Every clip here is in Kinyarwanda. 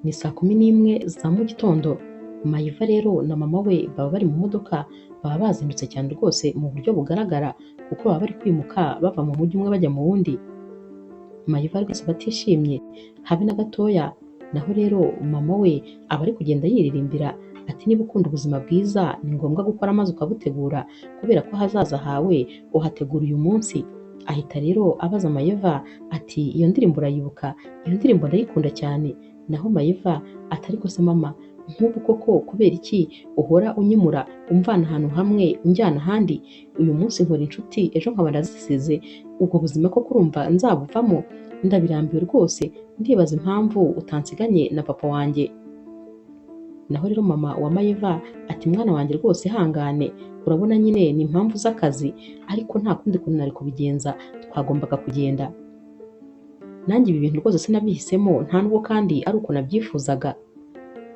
Ni saa 11 za mu gitondo. Mayiva rero na mama we baba bari mu modoka, baba bazindutse cyane rwose mu buryo bugaragara, kuko baba bari kwimuka bava mu mujyi umwe bajya mu wundi. Mayiva rwose batishimye habe na gatoya. Naho rero mama we aba ari kugenda yiririmbira ati niba ukunda ubuzima bwiza ni ngombwa gukora maze ukabutegura, kubera ko ahazaza hawe uhategura uyu munsi. Ahita rero abaza Mayiva ati iyo ndirimbo urayibuka? Iyo ndirimbo ndayikunda cyane. Naho Mayiva ati ariko se mama, nk'ubu koko kubera iki uhora unyimura umvana ahantu hamwe unjyana ahandi? Uyu munsi nkora inshuti, ejo nkaba ndazisize. Ubwo buzima koko urumva nzabuvamo? Ndabirambiwe rwose, ndibaza impamvu utansiganye na papa wanjye. Naho rero mama wa Mayiva ati mwana wanjye rwose ihangane, urabona nyine ni impamvu z'akazi, ariko nta kundi kuntu nari kubigenza, twagombaga kugenda. Nanjye ibi bintu rwose sinabihisemo, nta nubwo kandi ari uko nabyifuzaga.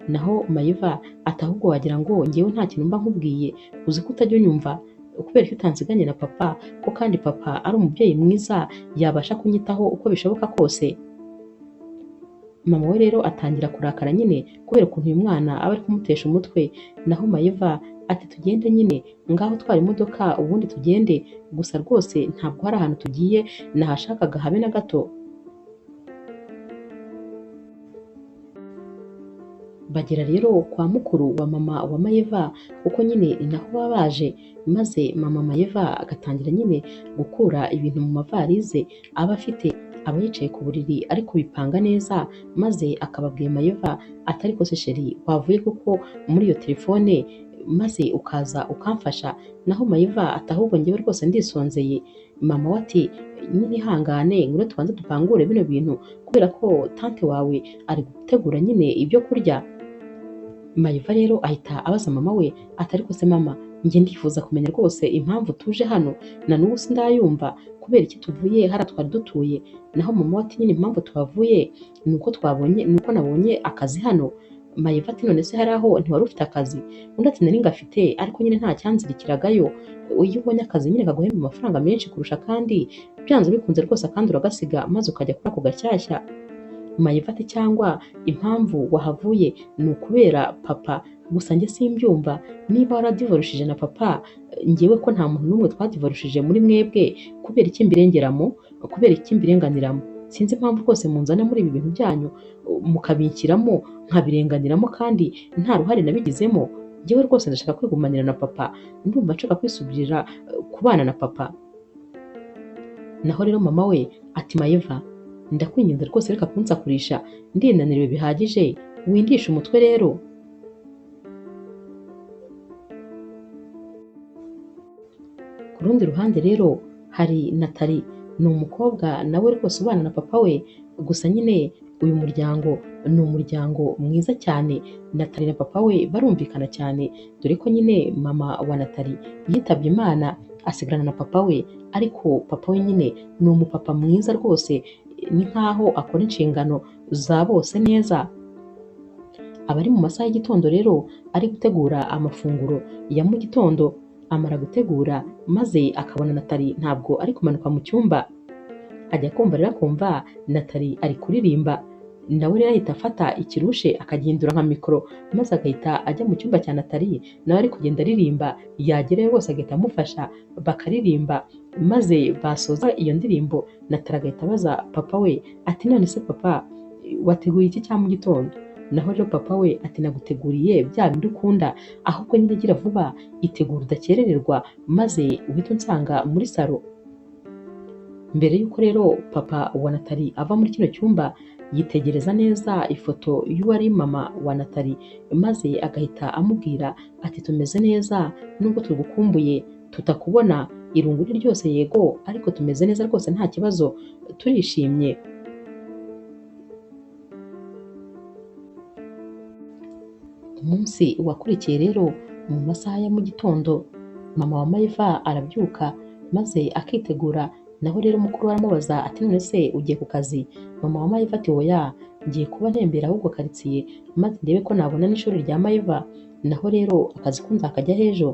Naho Mayiva ati ahubwo wagira ngo njyewe nta kintu mba nkubwiye, uzi ko utajya unyumva, kubera ko utansiganye na papa, ko kandi papa ari umubyeyi mwiza yabasha kunyitaho uko bishoboka kose. Mama we rero atangira kurakara nyine kubera ukuntu uyu mwana aba ari kumutesha umutwe. Naho Mayiva ati tugende nyine, ngaho twara imodoka ubundi tugende, gusa rwose ntabwo hari ahantu tugiye nahashakaga habe na gato. Bagera rero kwa mukuru wa mama wa Mayiva, kuko nyine ni naho baba baje, maze mama Mayiva agatangira nyine gukura ibintu mu mavarize aba afite, aba yicaye ku buriri ari kubipanga neza, maze akababwira Mayiva ati ariko se sheri wavuye kuko muri iyo telefone maze ukaza ukamfasha. Naho Mayiva ati ahubwo njyewe rwose ndisonzeye. Mama we ati nyine ihangane ngwino tubanze dupangure bino bintu, kubera ko tante wawe ari gutegura nyine ibyo kurya. Mayiva rero ahita abaza mama we ati ariko se mama, njye ndifuza kumenya rwose impamvu tuje hano, na n'ubu sindayumva, kubera iki tuvuye hariya twari dutuye. Naho mama we ati nyine impamvu tuhavuye ni uko twabonye, ni uko nabonye akazi hano. Mayiva ati none se hari aho ntiwari ufite akazi? Undi ati nari ngafite, ariko nyine nta cyanzirikiragayo. Iyo ubonye akazi nyine kaguhemba amafaranga menshi kurusha kandi byanze bikunze rwose akandi uragasiga maze ukajya kuri ako gashyashya. Mayiva ati cyangwa impamvu wahavuye ni ukubera papa, gusa njye simbyumva, niba waradivorushije na papa, njyewe ko nta muntu n'umwe twadivorushije muri mwebwe, kubera iki mbirengeramo, kubera iki mbirenganiramo? Sinzi impamvu rwose munzana muri ibi bintu byanyu mukabinshyiramo nkabirenganiramo kandi nta ruhare nabigizemo. Njyewe rwose ndashaka kwigumanira na papa, ndumva nshaka kwisubirira kubana na papa. Naho rero mama we ati Mayiva, ndakwinginze rwose reka kunsakurisha, ndinaniriwe bihagije, windishe umutwe rero. Ku rundi ruhande rero hari Natali, ni umukobwa nawe rwose ubana na papa we, gusa nyine uyu muryango ni umuryango mwiza cyane. Natali na papa we barumvikana cyane, dore ko nyine mama wa Natali yitabye Imana asigarana na papa we, ariko papa we nyine ni umupapa mwiza rwose, ni nkaho akora inshingano za bose neza. Aba ari mu masaha y'igitondo rero ari gutegura amafunguro ya mu gitondo, amara gutegura maze akabona Natali ntabwo ari kumanuka mu cyumba. Ajya kumva rero akumva Natali ari kuririmba, nawe rero ahita afata ikirushe akagihindura nka mikoro, maze agahita ajya mu cyumba cya Natali, nawe ari kugenda aririmba, yagerayo rwose agahita amufasha bakaririmba, maze basoza iyo ndirimbo Natali agahita abaza papa we ati none se papa wateguye iki cya mu gitondo? Naho rero papa we ati naguteguriye bya bindi ukunda, ahubwo nyine gira vuba itegura udakerererwa maze uhite unsanga muri salo. Mbere y'uko rero papa wa Natali ava muri kino cyumba, yitegereza neza ifoto y'uwari mama wa Natali, maze agahita amubwira ati tumeze neza nubwo tugukumbuye tutakubona, irungu ni ryose yego, ariko tumeze neza rwose nta kibazo, turishimye. Umunsi wakurikiye rero mu masaha ya mu gitondo, mama wa Mayiva arabyuka maze akitegura. Naho rero mukuru we aramubaza ati none se ugiye ku kazi? Mama wa Mayiva ati oya, ngiye kuba ntembera ahubwo karitsiye maze ndebe ko nabona n'ishuri rya Mayiva, naho rero akazi ko nzakajya ejo.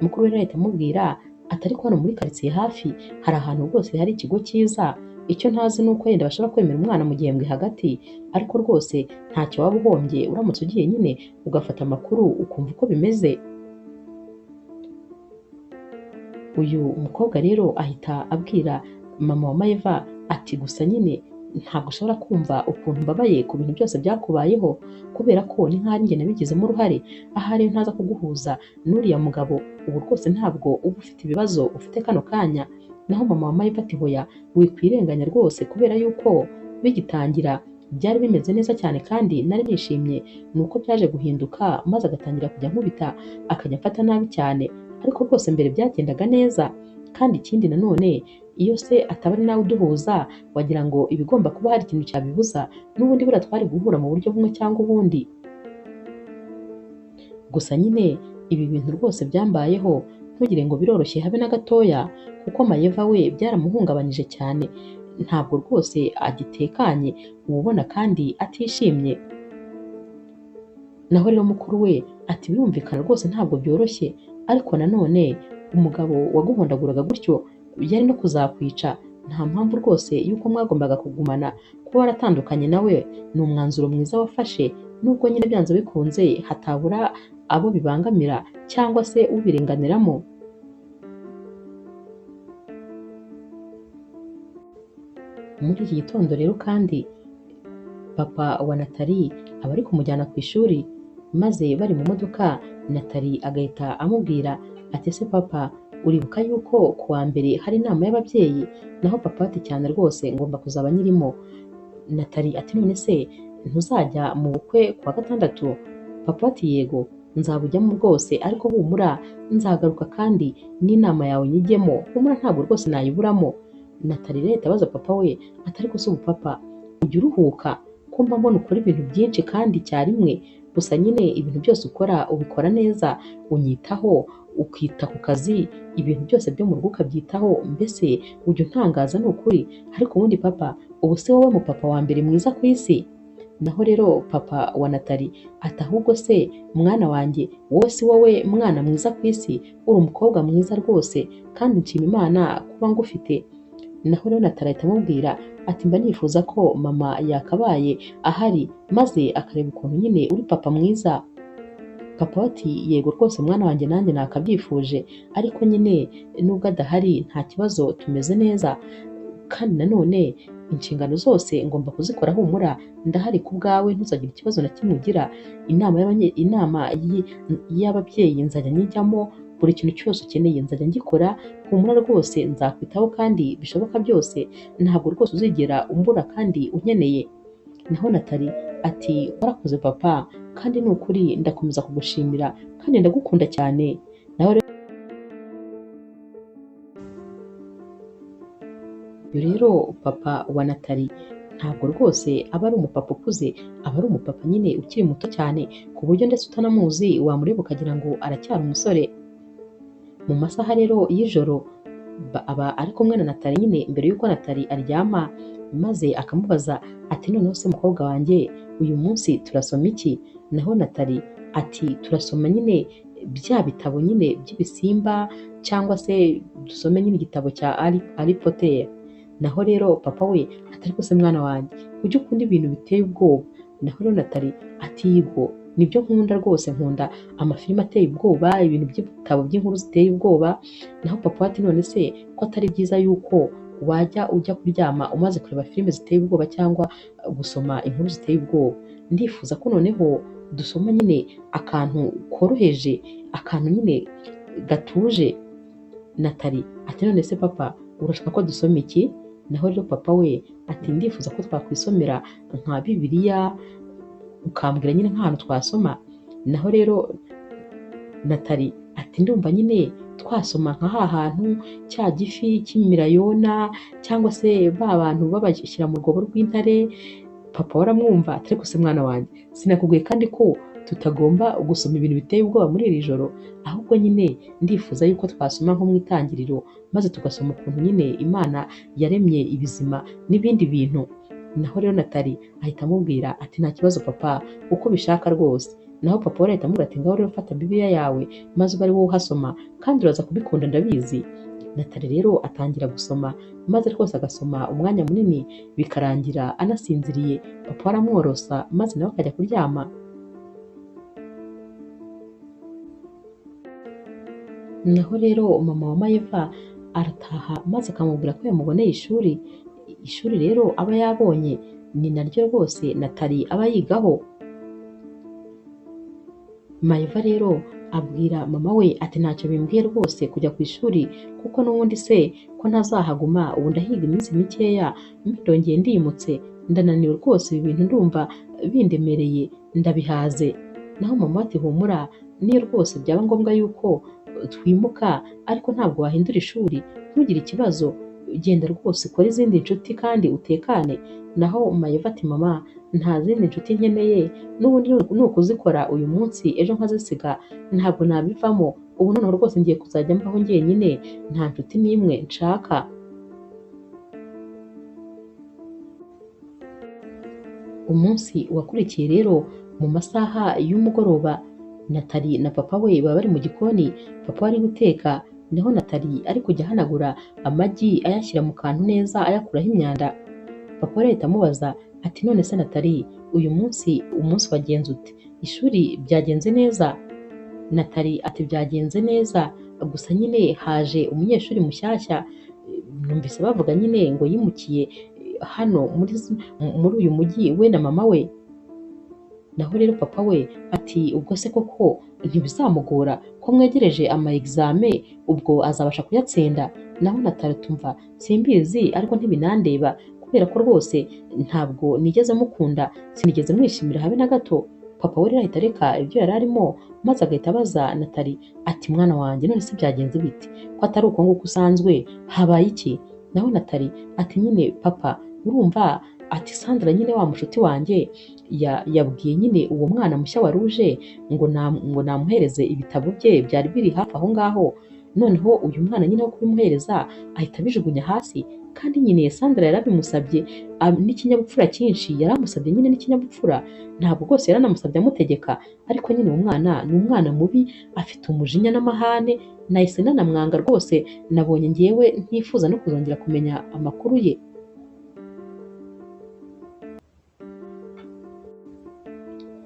Mukuru we rero ahita amubwira Atari ko hano muri karitsiye hafi hari ahantu rwose hari ikigo cyiza, icyo ntazi ni uko yenda bashobora kwemera umwana mu gihembwe hagati, ariko rwose ntacyo waba uhombye uramutse ugiye nyine ugafata amakuru ukumva uko bimeze. Uyu mukobwa rero ahita abwira mama wa Maeva ati gusa nyine ntabwo ushobora kumva ukuntu mbabaye ku bintu byose byakubayeho, kubera ko ni nk'aho ari njye nabigizemo uruhare, ahari ntaza kuguhuza n'uriya mugabo ubu rwose ntabwo uba ufite ibibazo ufite kano kanya. Naho mama wa Maeva ati hoya wikwirenganya rwose, kubera yuko bigitangira byari bimeze neza cyane kandi nari nishimye, ni uko byaje guhinduka maze agatangira kujya ankubita akajya amfata nabi cyane, ariko rwose mbere byagendaga neza. Kandi ikindi nanone iyo se ataba ari nawe uduhuza wagira ngo ibigomba kuba hari ikintu cyabibuza, n'ubundi buriya twari guhura mu buryo bumwe cyangwa ubundi. Gusa nyine ibi bintu rwose byambayeho ntugire ngo biroroshye habe na gatoya, kuko Maeva we byaramuhungabanyije cyane, ntabwo rwose agitekanye, uba ubona kandi atishimye. Naho rero mukuru we ati birumvikana rwose ntabwo byoroshye, ariko nanone umugabo waguhondaguraga gutyo yari no kuzakwica, nta mpamvu rwose y'uko mwagombaga kugumana, kuba waratandukanye nawe ni umwanzuro mwiza wafashe, nubwo nyine byanze bikunze hatabura abo bibangamira cyangwa se ubirenganiramo. Muri iki gitondo rero kandi papa wa Nathalie aba ari kumujyana ku ishuri, maze bari mu modoka Nathalie agahita amubwira ati ese papa uribuka yuko ku wa mbere hari inama y'ababyeyi? Naho papa ati cyane rwose ngomba kuzaba nyirimo. Nathalie ati none se ntuzajya mu bukwe ku wa gatandatu? Papa ati yego nzabujyamo rwose, ariko humura nzagaruka kandi n'inama yawe nyijyemo, humura ntabwo rwose nayiburamo. Nathalie rero abaza papa we ati ariko se ubu papa ujya uruhuka ko mba mbona ukora ibintu byinshi kandi icyarimwe, gusa nyine ibintu byose ukora ubikora neza, unyitaho, ukita ku kazi, ibintu byose byo mu rugo ukabyitaho, mbese ujya untangaza ni ukuri. Ariko ubundi papa ubu se wowe mu papa wa mbere mwiza ku isi? Naho rero papa wa Nathalie ati ahubwo se mwana wanjye wowe si wowe mwana mwiza ku isi, uri umukobwa mwiza rwose kandi nshima Imana kuba ngufite. Naho rero Nathalie ahita amubwira ati mba nifuza ko mama yakabaye ahari maze akareba ukuntu nyine uri papa mwiza. Papa ati yego rwose mwana wanjye nanjye nakabyifuje, ariko nyine nubwo adahari nta kibazo tumeze neza, kandi nanone inshingano zose ngomba kuzikora, humura ndahari ku bwawe ntuzagire ikibazo na kimwe ugira. Inama y'ababyeyi nzajya nyijyamo, buri kintu cyose ukeneye nzajya ngikora, humura rwose nzakwitaho kandi bishoboka byose, ntabwo rwose uzigera umbura kandi unkeneye. Naho Nathalie ati warakoze papa, kandi ni ukuri ndakomeza kugushimira kandi ndagukunda cyane. Nawe rero papa wa Nathalie ntabwo rwose aba ari umupapa ukuze, aba ari umupapa nyine ukiri muto cyane, ku buryo ndetse utanamuzi wamureba ukagira ngo aracyari umusore. Mu masaha rero y'ijoro aba ari kumwe na Nathalie nyine mbere y'uko Nathalie aryama, maze akamubaza ati noneho se mukobwa wanjye uyu munsi turasoma iki? Naho Nathalie ati turasoma nyine bya bitabo nyine by'ibisimba, cyangwa se dusome nyine igitabo cya Harry Potter. Naho rero papa we ati ariko se mwana wanjye ujye ukunda ibintu biteye ubwoba? Naho rero Nathalie ati yego nibyo nkunda rwose, nkunda amafilime ateye ubwoba, ibintu by'ibitabo by'inkuru ziteye ubwoba. Naho papa ati none se ko atari byiza yuko wajya ujya kuryama umaze kureba filime ziteye ubwoba cyangwa gusoma inkuru ziteye ubwoba? Ndifuza ko noneho dusoma nyine akantu koroheje, akantu nyine gatuje. Nathalie ati none se papa urashaka ko dusoma iki? Naho rero papa we ati ndifuza ko twakwisomera nka Bibiliya, ukambwira nyine nk'ahantu twasoma. Naho rero Nathalie ati ndumva nyine twasoma nka ha hantu cya gifi cy'imirayona, cyangwa se ba bantu babashyira mu rwobo rw'intare. Papa waramwumva ati ariko se mwana wanjye sinakubwiye kandi ko tutagomba gusoma ibintu biteye ubwoba muri iri joro, ahubwo nyine ndifuza yuko twasoma nko mu itangiriro, maze tugasoma ukuntu nyine Imana yaremye ibizima n'ibindi bintu. Naho rero Nathalie ahita amubwira ati nta kibazo papa, uko ubishaka rwose, Naho papa we ahita amubwira ati ngaho rero fata Bibiliya yawe maze ube ari wowe uhasoma kandi uraza kubikunda ndabizi. Natali rero atangira gusoma maze rwose agasoma umwanya munini bikarangira anasinziriye, papa aramworosa maze nawe akajya kuryama. Naho rero mama wa Mayeva arataha maze akamubwira ko yamuboneye ishuri, ishuri rero aba yabonye ni naryo rwose Natali aba yigaho. Mayeva rero abwira mama we ati ntacyo bimbwiye rwose kujya ku ishuri kuko n'ubundi se ko ntazahaguma, ubu ndahiga iminsi mikeya ndongeye ndimutse, ndananiwe rwose ibi bintu ndumva bindemereye ndabihaze. Naho mama we ati humura niyo rwose byaba ngombwa yuko twimuka ariko ntabwo wahindura ishuri, ntugire ikibazo, genda rwose ukore izindi nshuti kandi utekane. Naho Mayeva ati mama nta zindi nshuti nkeneye, n'ubundi ni ukuzikora uyu munsi ejo nkazisiga ntabwo nabivamo, ubu noneho rwose ngiye kuzajya mbaho njyenyine nta nshuti n'imwe nshaka. Umunsi wakurikiye rero mu masaha y'umugoroba, Natali na papa we baba bari mu gikoni, papa we ari guteka, naho Natali ari kujya ahanagura amagi ayashyira mu kantu neza ayakuraho imyanda. Papa we ahita amubaza ati none se Natali uyu munsi umunsi wagenze ute? Ishuri byagenze neza? Natali ati byagenze neza, gusa nyine haje umunyeshuri mushyashya, numvise bavuga nyine ngo yimukiye hano muri uyu mujyi we na mama we. Naho rero papa we ati ubwo se koko ntibizamugora ko mwegereje ama exame ubwo azabasha kuyatsinda? Naho Natali tumva simbizi ariko ntibinandeba kubera ko rwose ntabwo nigeze mukunda, sinigeze mwishimira habe na gato. Papa we rero ahita areka ibyo yari arimo maze agahita abaza Natali ati mwana wanjye none se byagenze bite ko atari uko nguko usanzwe, habaye iki? Naho Natali ati nyine papa urumva ati Sandra nyine wa mushuti wanjye yabwiye nyine uwo mwana mushya wa ruje ngo namuhereze ibitabo bye byari biri hafi aho ngaho, noneho uyu mwana nyine wo kubimuhereza ahita abijugunya hasi, kandi nyine Sandra yarabimusabye n'ikinyabupfura cyinshi, yaramusabye nyine n'ikinyabupfura, ntabwo rwose yaranamusabye amutegeka, ariko nyine uwo mwana ni umwana mubi, afite umujinya n'amahane, nahise nanamwanga rwose, nabonye ngewe ntifuza no kuzongera kumenya amakuru ye.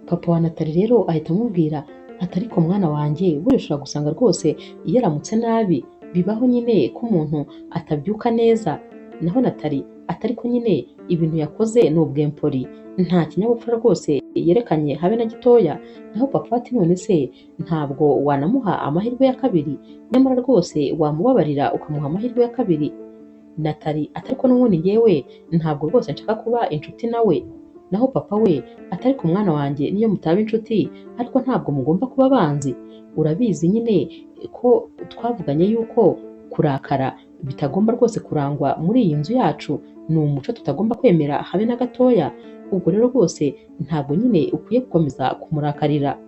Papa wa Natali rero ahita amubwira ati ariko mwana wanjye buriya ushobora gusanga rwose yaramutse nabi, bibaho nyine ko umuntu atabyuka neza. Naho Natali ati ariko nyine ibintu yakoze ni ubwempori, nta kinyabupfura rwose yerekanye habe na gitoya. Naho papa ati none se ntabwo wanamuha amahirwe ya kabiri, nyamara rwose wamubabarira ukamuha amahirwe ya kabiri. Natali ati ariko n'ubundi njyewe ntabwo rwose nshaka kuba inshuti nawe. Naho papa we ati ariko mwana wanjye niyo mutaba inshuti ariko ntabwo mugomba kuba abanzi, urabizi nyine ko twavuganye yuko kurakara bitagomba rwose kurangwa muri iyi nzu yacu, ni umuco tutagomba kwemera habe na gatoya, ubwo rero rwose ntabwo nyine ukwiye gukomeza kumurakarira.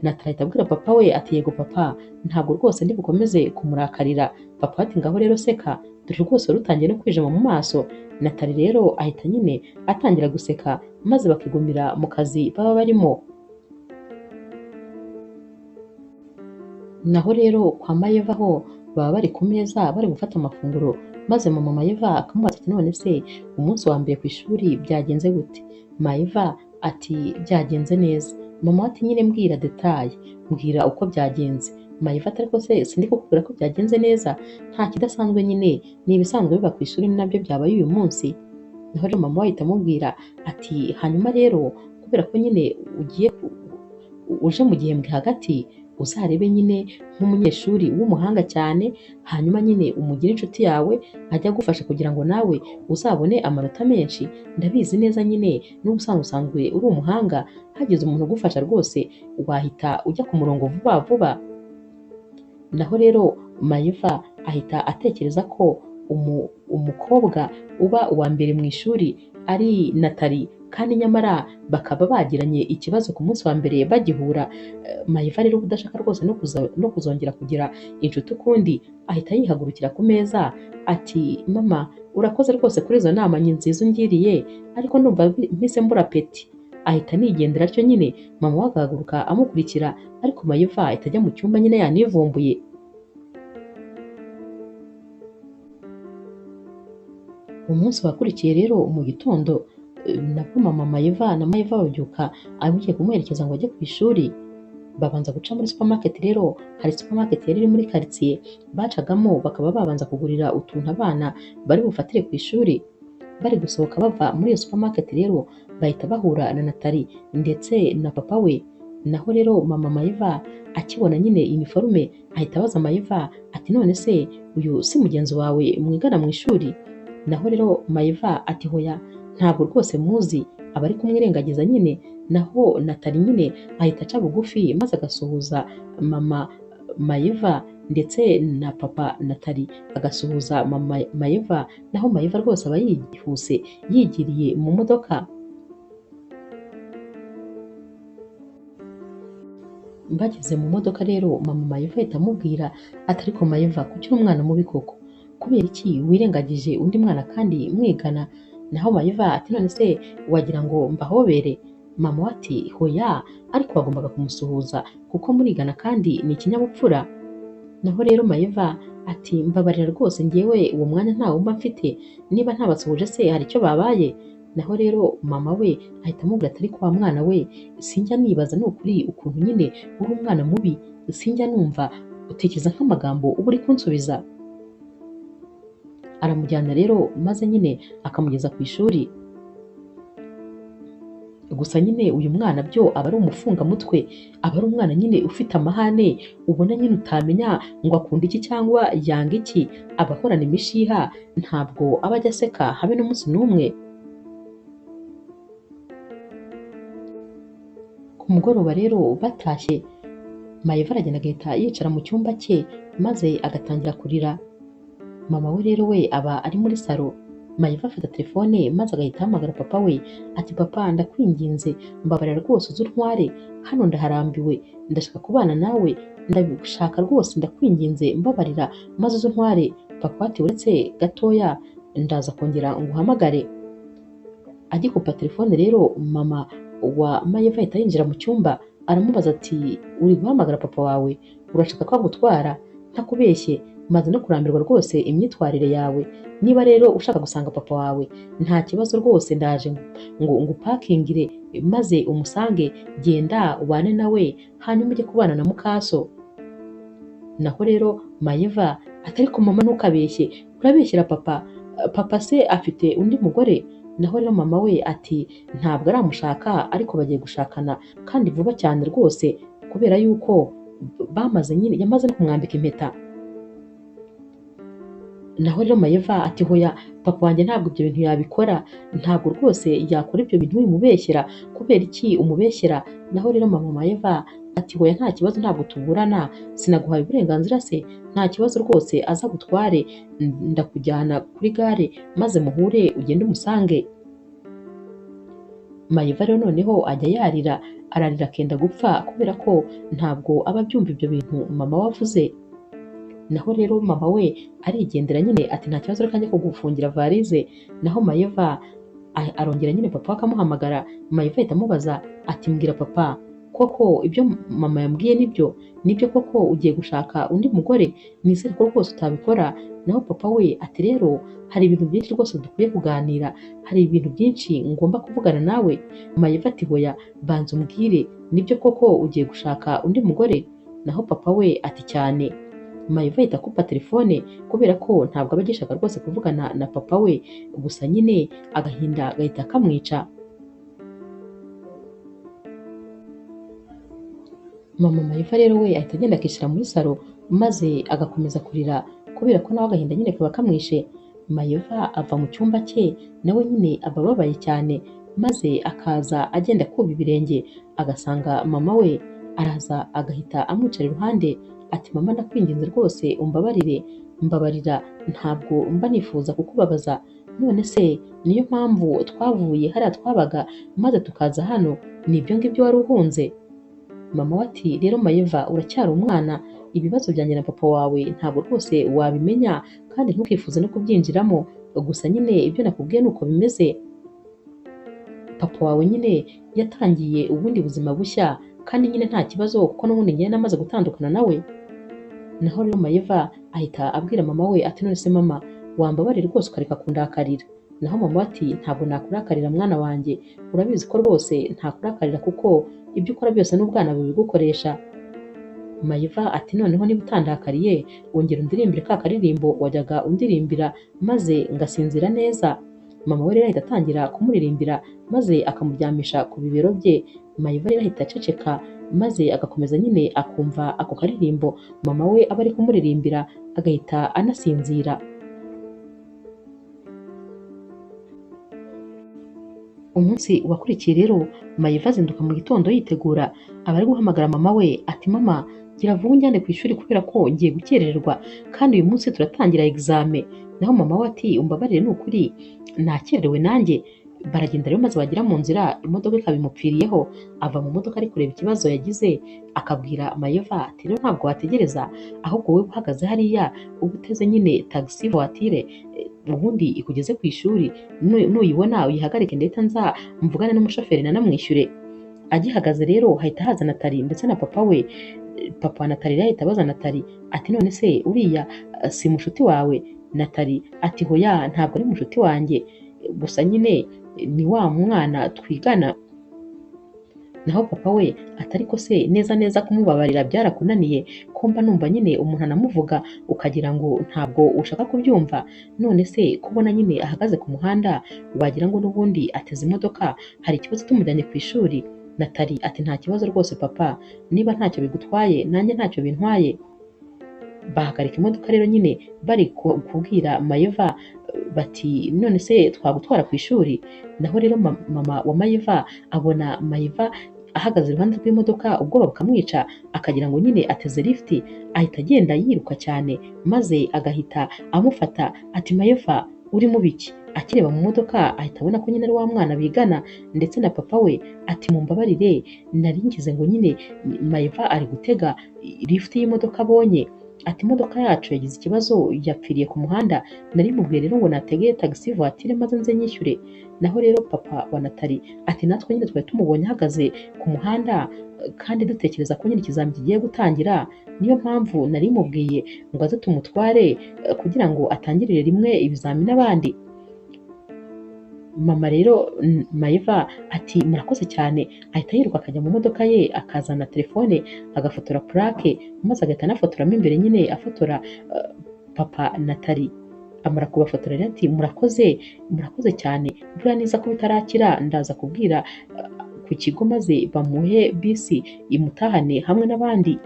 Natali ahita abwira papa we ati yego papa ntabwo rwose ndi bukomeze kumurakarira. Papa ati ngaho rero seka dore rwose wari utangiye no kwijima mu maso. Natali rero ahita nyine atangira guseka maze bakigumira mu kazi baba barimo. Naho rero kwa Mayeva ho baba bari ku meza bari gufata amafunguro, maze mama Mayeva akamubaza ati none se umunsi wa mbere ku ishuri byagenze gute? Mayeva ati byagenze neza. Mama ati nyine mbwira detaye, mbwira uko byagenze. Mayeva ati ariko se sindi kukubwira ko byagenze neza, nta kidasanzwe nyine ni ibisanzwe biba ku ishuri nabyo byabaye uyu munsi. Naho rero mama we ahita amubwira ati hanyuma rero kubera ko nyine ugiye uje mu gihembwe hagati, uzarebe nyine nk'umunyeshuri w'umuhanga cyane, hanyuma nyine umugire inshuti yawe ajya agufasha kugira ngo nawe uzabone amanota menshi. Ndabizi neza nyine n'ubusanzwe usanzwe uri umuhanga, hagize umuntu ugufasha rwose wahita ujya ku murongo vuba vuba. Naho rero Mayeva ahita atekereza ko umukobwa uba uwa mbere mu ishuri ari Natali, kandi nyamara bakaba bagiranye ikibazo ku munsi wa mbere bagihura. Mayeva rero udashaka rwose no kuzongera kugira inshuti ukundi, ahita yihagurukira ku meza ati mama urakoze rwose kuri izo nama nziza ungiriye, ariko ndumva mpise mbura peti. Ahita anigendera atyo nyine, mama we agahaguruka amukurikira, ariko Mayeva ahita ajya mu cyumba nyine yanivumbuye. Umunsi wakurikiye rero mu gitondo, nabwo mama Mayeva na Mayeva babyuka agiye kumuherekeza ngo ajye ku ishuri. Babanza guca muri supermarket rero, hari supermarket yari iri muri quartier bacagamo, bakaba babanza kugurira utuntu abana bari bufatire ku ishuri. Bari gusohoka bava muri iyo supermarket rero, bahita bahura na Nathalie ndetse na papa we. Naho rero mama Mayeva akibona nyine iniforume ahita abaza Mayeva ati none se uyu si mugenzi wawe mwigana mu ishuri? Naho rero Mayeva ati hoya ntabwo rwose muzi, aba ari kumwirengagiza nyine. Naho Nathalie nyine ahita aca bugufi maze agasuhuza mama Mayeva ndetse na papa Nathalie agasuhuza mama Mayeva. Naho Mayeva rwose aba yihuse yigiriye mu modoka. Bageze mu modoka rero, mama Mayeva ahita amubwira ati ariko Mayeva kuki uri umwana mubi koko? Kubera iki wirengagije undi mwana kandi mwigana? Naho Mayeva ati none se wagira ngo mbahobere? Mama we ati hoya, ariko wagombaga kumusuhuza kuko murigana kandi ni ikinyabupfura. Naho rero Mayeva ati mbabarira rwose njyewe uwo mwanya ntawo mba mfite, niba ntabasuhuje se hari icyo babaye? Naho rero mama we ahita amubwira ati ariko wa mwana we, sinjya nibaza ni ukuri ukuntu nyine uri umwana mubi, sinjya numva utekereza nk'amagambo uba uri kunsubiza. Aramujyana rero maze nyine akamugeza ku ishuri. Gusa nyine uyu mwana byo aba ari umufungamutwe, aba ari umwana nyine ufite amahane, ubona nyine utamenya ngo akunda iki cyangwa yanga iki, aba ahorana imishiha, ntabwo aba ajya aseka habe n'umunsi n'umwe. Ku mugoroba rero batashye, Mayeva aragenda agahita yicara mu cyumba cye maze agatangira kurira. Mama we rero we aba ari muri salo. Mayeva afata telefone maze agahita ahamagara papa we ati papa ndakwinginze mbabarira rwose uze untware, hano ndaharambiwe, ndashaka kubana nawe, ndabishaka rwose, ndakwinginze mbabarira maze uze untware. Papa ati uretse gatoya ndaza kongera nguhamagare. Agikupa telefone rero mama wa Mayeva ahita yinjira mu cyumba aramubaza ati uri guhamagara papa wawe, urashaka ko agutwara? Ntakubeshye maze no kurambirwa rwose imyitwarire yawe, niba rero ushaka gusanga papa wawe nta kibazo rwose, ndaje ngo ngupakingire maze umusange, genda ubane nawe hanyuma ujye kubana na mukaso. Naho rero Mayeva ati ariko mama ntukabeshye, urabeshyera papa, papa se afite undi mugore? Naho rero mama we ati ntabwo aramushaka ariko bagiye gushakana kandi vuba cyane rwose, kubera yuko bamaze nyine yamaze no kumwambika impeta. Naho rero Mayeva ati hoya papa wanjye ntabwo ibyo bintu yabikora, ntabwo rwose yakora ibyo bintu wimubeshyera, kubera iki umubeshyera? Naho rero mama Mayeva ati hoya nta kibazo, ntabwo tuburana, sinaguhaye uburenganzira se, nta kibazo rwose aza gutware, ndakujyana kuri gare maze muhure ugende umusange. Mayeva rero noneho ajya yarira, ararira akenda gupfa kubera ko ntabwo aba abyumva ibyo bintu mama we avuze. Naho rero mama we arigendera nyine ati nta kibazo reka njye kugufungira varize. Naho Mayeva arongera nyine papa akamuhamagara, Mayeva ahita amubaza ati mbwira papa koko ibyo mama yambwiye nibyo? Nibyo koko ugiye gushaka undi mugore? Nizere ko rwose utabikora. Naho papa we ati rero hari ibintu byinshi rwose dukwiye kuganira, hari ibintu byinshi ngomba kuvugana nawe. Mayeva ati hoya banza umbwire, nibyo koko ugiye gushaka undi mugore? Naho papa we ati cyane. Mayeva ahita akupa telefone kubera ko ntabwo aba agishaka rwose kuvugana na papa we, gusa nyine agahinda gahita kamwica. Mama Mayeva rero we ahita agenda akishyira muri salo maze agakomeza kurira kubera ko nawe agahinda nyine kaba kamwishe. Mayeva ava mu cyumba cye nawe nyine aba ababaye cyane, maze akaza agenda akuba ibirenge agasanga mama we araza agahita amwicara iruhande ati mama ndakwinginze rwose umbabarire, mbabarira ntabwo mba nifuza kukubabaza, none se niyo mpamvu twavuye hariya twabaga maze tukaza hano, ni ibyo ngibyo wari uhunze? Mama we ati rero Mayeva uracyari umwana, ibibazo byanjye na papa wawe ntabwo rwose wabimenya kandi ntukifuze no kubyinjiramo, gusa nyine ibyo nakubwiye ni uko bimeze. Papa wawe nyine yatangiye ubundi buzima bushya kandi nyine nta kibazo kuko n'ubundi njyewe namaze gutandukana nawe. Naho rero Mayeva ahita abwira mama we ati none se mama wambabarira rwose ukareka kundakarira. Naho mama we ati ntabwo nakurakarira mwana wanjye, urabizi ko rwose ntakurakarira kuko ibyo ukora byose n'ubwana bubigukoresha. Mayiva ati noneho niba utandakariye wongera undirimbire ka karirimbo wajyaga undirimbira maze ngasinzira neza. Mama we rero ahita atangira kumuririmbira maze akamuryamisha ku bibero bye. Mayiva rero ahita aceceka maze agakomeza nyine akumva ako karirimbo mama we aba ari kumuririmbira agahita anasinzira. Umunsi wakurikiye rero Mayiva azinduka mu gitondo yitegura, aba ari guhamagara mama we ati mama gira vuba unjyane ku ishuri kubera ko ngiye gukererwa kandi uyu munsi turatangira exame. Naho mama we ati umbabarire ni ukuri nakererewe nanjye. Baragenda rero maze bagera mu nzira imodoka ikabimupfiriyeho, ava mu modoka ari kureba ikibazo yagize, akabwira Mayeva ati rero ntabwo wategereza ahubwo wowe uhagaze hariya uba uteze nyine taxi voiture ubundi ikugeze ku ishuri, nuyibona uyihagarike ndetse nza mvugane n'umushoferi nanamwishyure. Agihagaze rero hahita haza Natali ndetse na papa we. Papa wa Natali rero ahita abaza Natali ati none se uriya si mushuti wawe? Natali ati hoya ntabwo ari mushuti wanjye, gusa nyine ni wa mwana twigana. Naho papa we ati ariko se neza neza kumubabarira byarakunaniye ko mba numva nyine umuntu anamuvuga ukagira ngo ntabwo ushaka kubyumva, none se kubona nyine ahagaze ku muhanda wagira ngo n'ubundi ateze imodoka, hari ikibazo tumujyanye ku ishuri? Natali ati nta kibazo rwose papa, niba ntacyo bigutwaye nanjye ntacyo bintwaye. Bahagarika imodoka rero nyine bari kubwira Mayeva bati none se twagutwara ku ishuri? Naho rero mama wa Mayeva abona Mayeva ahagaze iruhande rw'imodoka ubwoba bukamwica akagira ngo nyine ateze lift, ahita agenda yiruka cyane maze agahita amufata ati Mayeva uri mu biki? Akireba mu modoka ahita abona ko nyine ari wa mwana bigana ndetse na papa we ati mumbabarire nari ngize ngo nyine Mayeva ari gutega lift y'imodoka abonye. Ati imodoka yacu yagize ikibazo yapfiriye ku muhanda, nari mubwiye rero ngo natege taxi voiture maze nze nyishyure. Naho rero papa wa Natali ati natwe nyine twari tumubonye ahagaze ku muhanda kandi dutekereza ko nyine ikizami kigiye gutangira, niyo mpamvu nari mubwiye ngo aze tumutware kugira ngo atangirire rimwe ibizami n'abandi. Mama rero Mayiva ati murakoze cyane, ahita yiruka akajya mu modoka ye akazana telefone agafotora plaque maze agahita anafotoramo imbere nyine afotora papa Natali. Amara kubafotora rero ati murakoze murakoze cyane, buriya niza ko bitarakira ndaza kubwira ku kigo maze bamuhe bisi imutahane hamwe n'abandi.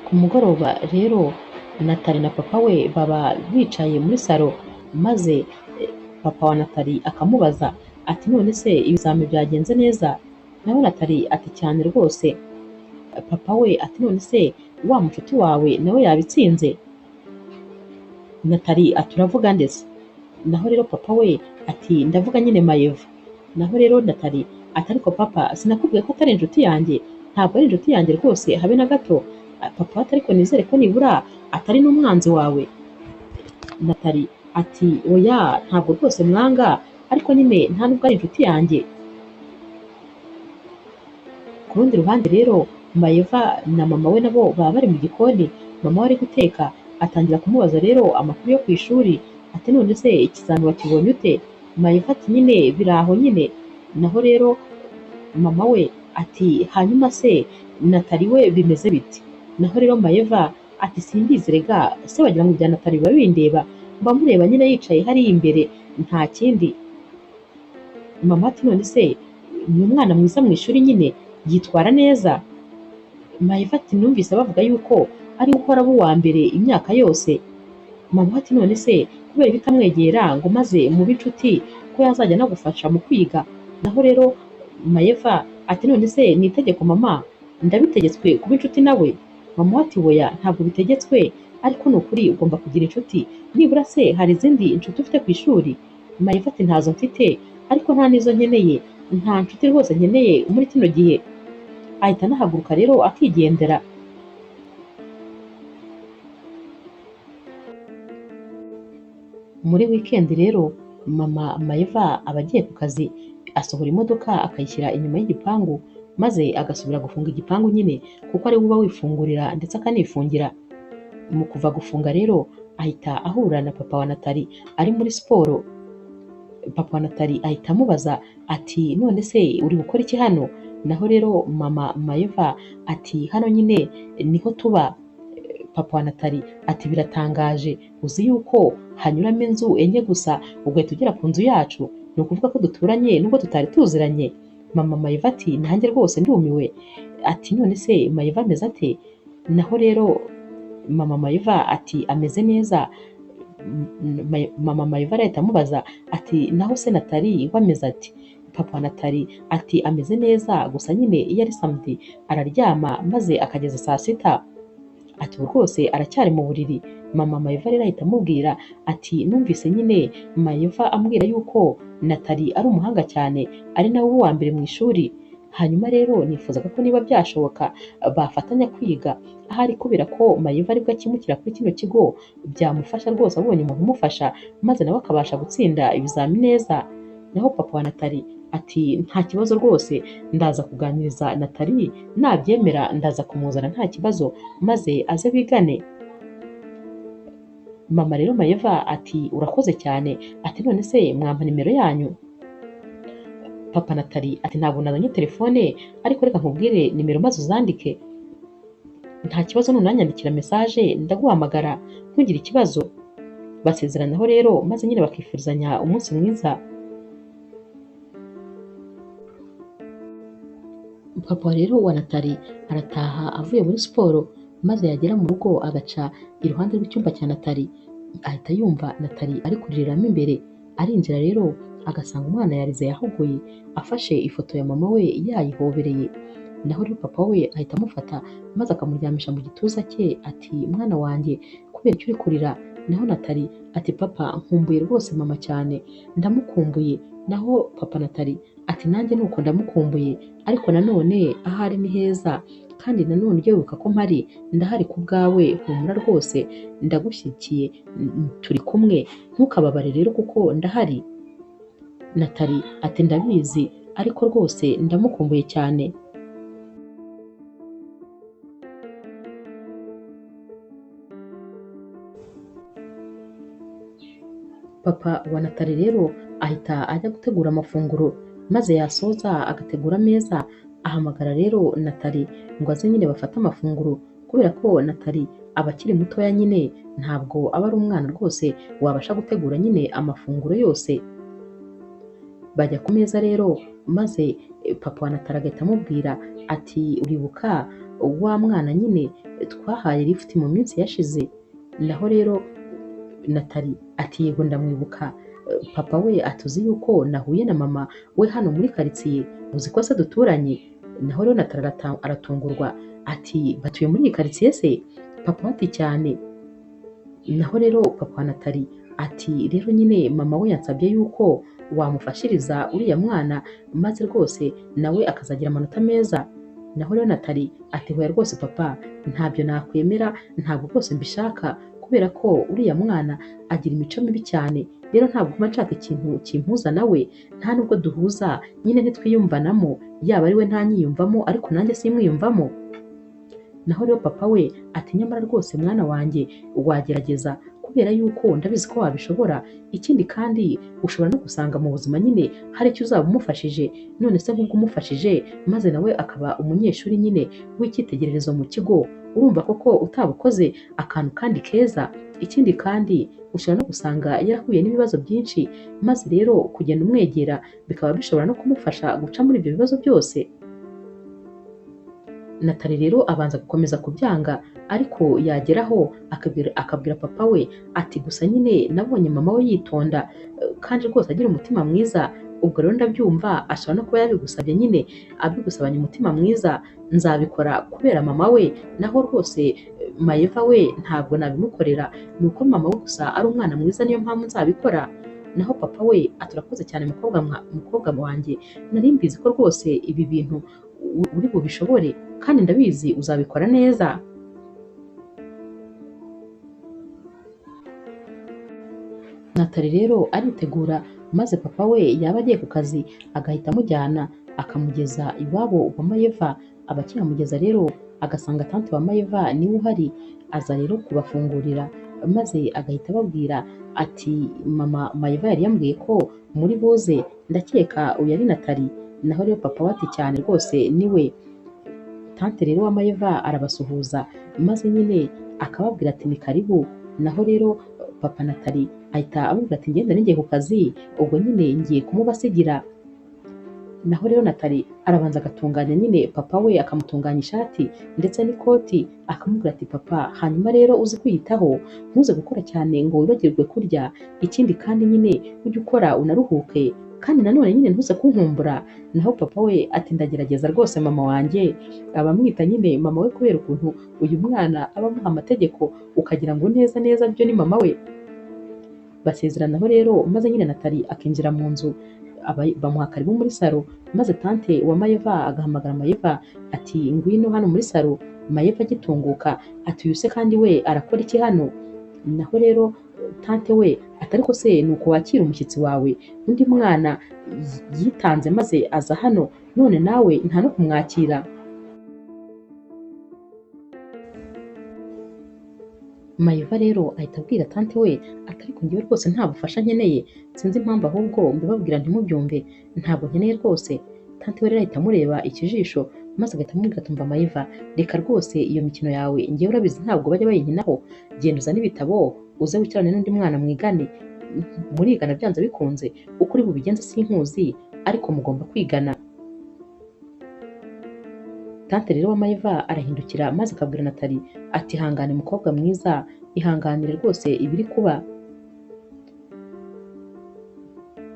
Ku mugoroba rero Natali na papa we baba bicaye muri salo maze papa wa Natali akamubaza ati none se ibizami byagenze neza? Nawe Natali ati cyane rwose. Papa we ati none se wa mushuti wawe nawe yabitsinze? Natali ati uravuga ndetse? Naho rero papa we ati ndavuga nyine Mayeva. Naho rero Natali ati ariko papa sinakubwiye ko atari inshuti yanjye, ntabwo ari inshuti yanjye rwose habe na gato. Papa ati ariko nizere ko nibura atari n'umwanzi wawe. Natali ati oya ntabwo rwose mwanga, ariko nyine nta nubwo ari inshuti yanjye. Ku rundi ruhande rero Mayeva na mama we nabo baba bari mu gikoni, mama we ari guteka atangira kumubaza rero amakuru yo ku ishuri, ati none se ikizami wakibonye ute? Mayeva ati nyine biraho nyine. Naho rero mama we ati hanyuma se Natali we bimeze biti? Naho rero Mayeva ati simbizi rega, se wagira ngo ibya Natali biba bindeba, mba mureba nyine yicaye hariya imbere nta kindi. Mama ati none se ni umwana mwiza mu ishuri nyine yitwara neza? Mayeva ati numvise bavuga yuko ari uhora aba uwa mbere imyaka yose. Mama ati none se kubera bitamwegera ngo maze mube inshuti ko yazajya anagufasha mu kwiga? Naho rero Mayeva ati none se ni itegeko mama, ndabitegetswe kuba inshuti nawe? Mama ati oya ntabwo bitegetswe, ariko ni ukuri ugomba kugira inshuti, nibura se hari izindi inshuti ufite ku ishuri? Mayeva ati ntazo mfite, ariko nta n'izo nkeneye, nta nshuti rwose nkeneye muri kino gihe. Ahita anahaguruka rero akigendera. Muri weekend rero mama Maeva aba agiye ku kazi, asohora imodoka akayishyira inyuma y'igipangu maze agasubira gufunga igipangu nyine kuko ari we uba wifungurira ndetse akanifungira. Mu kuva gufunga rero ahita ahura na papa wa Natali ari muri siporo. Papa wa Natali ahita amubaza ati none se uri gukora iki hano? Naho rero mama Maeva ati hano nyine niho tuba. Papa wa Natali ati biratangaje, uzi yuko hanyuramo inzu enye gusa ugahita ugera ku nzu yacu, ni ukuvuga ko duturanye nubwo tutari tuziranye. Mama Maeva ati nanjye rwose ndumiwe. Ati none se Maeva ameze ate? Naho rero mama Maeva ati ameze neza. Mama Maeva arahita amubaza ati naho se Natali we ameze ati? Papa wa Natali ati ameze neza, gusa nyine iyo ari samedi araryama maze akageza saa sita. Ati ubu rwose aracyari mu buriri. Mama Maeva rero ahita amubwira ati numvise nyine Maeva ambwira yuko Natali ari umuhanga cyane, ari nawe uba uwa mbere mu ishuri. Hanyuma rero nifuzaga ko niba byashoboka bafatanya kwiga, ahari kubera ko Maeva aribwo akimukira kuri kino kigo byamufasha rwose abonye umuntu umufasha maze nawe akabasha gutsinda ibizami neza. Naho papa wa Natali ati nta kibazo rwose, ndaza kuganiriza Natali, nabyemera ndaza kumuzana nta kibazo maze aze bigane. Mama rero Maeva ati urakoze cyane, ati none se mwampa nimero yanyu? Papa Natali ati ntabwo nazanye telefone, ariko reka nkubwire nimero maze uzandike, nta kibazo nunanyandikira message ndaguhamagara ntugire ikibazo. Basezeranaho rero maze nyine bakifurizanya umunsi mwiza. Papa rero wa Natali arataha avuye muri siporo, maze yagera mu rugo agaca iruhande rw'icyumba cya Natali, ahita yumva Natali ari kuririramo imbere. Arinjira rero agasanga umwana yarize yahogoye, afashe ifoto ya mama we yayihobereye. Naho rero papa we ahita amufata maze akamuryamisha mu gituza cye ati mwana wanjye kubera icyo uri kurira? Naho Natali ati papa nkumbuye rwose mama cyane, ndamukumbuye. Naho papa Natali ati nanjye nuko ndamukumbuye, ariko nanone ahari ni heza, kandi nanone ujye wibuka ko mpari, ndahari ku bwawe, humura rwose ndagushyigikiye, turi kumwe, ntukababare rero kuko ndahari. Natali ati ndabizi, ariko rwose ndamukumbuye cyane. Papa wa Natali rero ahita ajya gutegura amafunguro, maze yasoza agategura ameza, ahamagara rero Natali ngo aze nyine bafate amafunguro, kubera ko Natali aba akiri mutoya nyine ntabwo aba ari umwana rwose wabasha gutegura nyine amafunguro yose. Bajya ku meza rero maze papa wa Natali agahita amubwira ati uribuka wa mwana nyine twahaye lifuti mu minsi yashize? Naho rero Natali ati yego ndamwibuka. Papa we atuzi yuko nahuye na mama we hano muri karitsiye, uzi ko se duturanye? Naho rero Natali aratungurwa ati batuye muri iyi karitsiye se? Papa we ati cyane. Naho rero papa wa Natali ati rero nyine mama we yansabye yuko wamufashiriza uriya mwana maze rwose nawe akazagira amanota meza. Naho rero Natali ati hoya rwose papa, ntabyo nakwemera, ntabwo rwose mbishaka, kubera ko uriya mwana agira imico mibi cyane, rero ntabwo mba nshaka ikintu kimpuza nawe, nta nubwo duhuza nyine ntitwiyumvanamo, yaba ari we ntanyiyumvamo ariko nanjye simwiyumvamo. Naho rero papa we ati nyamara rwose mwana wanjye wagerageza, kubera yuko ndabizi ko wabishobora, ikindi kandi ushobora no gusanga mu buzima nyine hari icyo uzaba umufashije, none se nk'ubwo umufashije maze nawe akaba umunyeshuri nyine w'icyitegererezo mu kigo, urumva koko utabukoze akantu kandi keza. Ikindi kandi ushobora no gusanga yarahuye n'ibibazo byinshi, maze rero kugenda umwegera bikaba bishobora no kumufasha guca muri ibyo bibazo byose. Natali rero abanza gukomeza kubyanga, ariko yageraho akabwira papa we ati gusa nyine nabonye mama we yitonda kandi rwose agira umutima mwiza, ubwo rero ndabyumva ashobora no kuba yabigusabye nyine abigusabanye umutima mwiza, nzabikora kubera mama we, naho rwose Maeva we ntabwo nabimukorera, ni uko mama we gusa ari umwana mwiza niyo mpamvu nzabikora. Naho papa we ati urakoze cyane mukobwa wanjye, nari mbizi ko rwose ibi bintu uri bubishobore kandi ndabizi uzabikora neza. Natali rero aritegura maze papa we yaba agiye ku kazi agahita amujyana akamugeza iwabo wa Mayeva. Aba akiyamugeza rero agasanga tante wa Mayeva niwe uhari, aza rero kubafungurira maze agahita ababwira ati mama Mayeva yari yambwiye ko muri buze, ndakeka uyu ari Natali. Naho rero papa we ati cyane rwose niwe. Tante rero wa Mayeva arabasuhuza maze nyine akababwira ati ni karibu. Naho rero papa Natali ahita amubwira ati ngenda ngiye ku kazi, ubwo nyine ngiye kumubasigira. Naho rero Natali arabanza agatunganya nyine papa we, akamutunganya ishati ndetse n'ikoti, akamubwira ati papa hanyuma rero uzi kwiyitaho, ntuze gukora cyane ngo wibagirwe kurya, ikindi kandi nyine ujye ukora unaruhuke, kandi nanone nyine ntuze kunkumbura. Naho papa we ati ndagerageza rwose mama wanjye. Abamwita nyine mama we kubera ukuntu uyu mwana aba amuha amategeko ukagira ngo neza neza byo ni mama we. Basezeranaho rero maze nyine Natali akinjira mu nzu, bamuha karibu muri salo, maze tante wa Mayeva agahamagara Mayeva ati ngwino hano muri salo. Mayeva agitunguka ati uyu se kandi we arakora iki hano? Naho rero tante we ati ariko se ni uko wakira umushyitsi wawe, undi mwana yitanze maze aza hano, none nawe nta no kumwakira. Mayeva rero ahita abwira tante we ati ariko njyewe rwose nta bufasha nkeneye, sinzi impamvu ahubwo mbibabwira ntimubyumve, ntabwo nkeneye rwose. Tante we rero ahita amureba ikijisho maze agahita amubwira ati umva Mayeva, reka rwose iyo mikino yawe, njyewe urabizi ntabwo bajya bayinkinaho, genda uzane ibitabo uze wicarane n'undi mwana mwigane, murigana byanze bikunze, uko uri bubigenze sinkuzi ariko mugomba kwigana. Tante rero wa Mayeva arahindukira maze akabwira Natali ati ihangane mukobwa mwiza, ihanganire rwose ibiri kuba.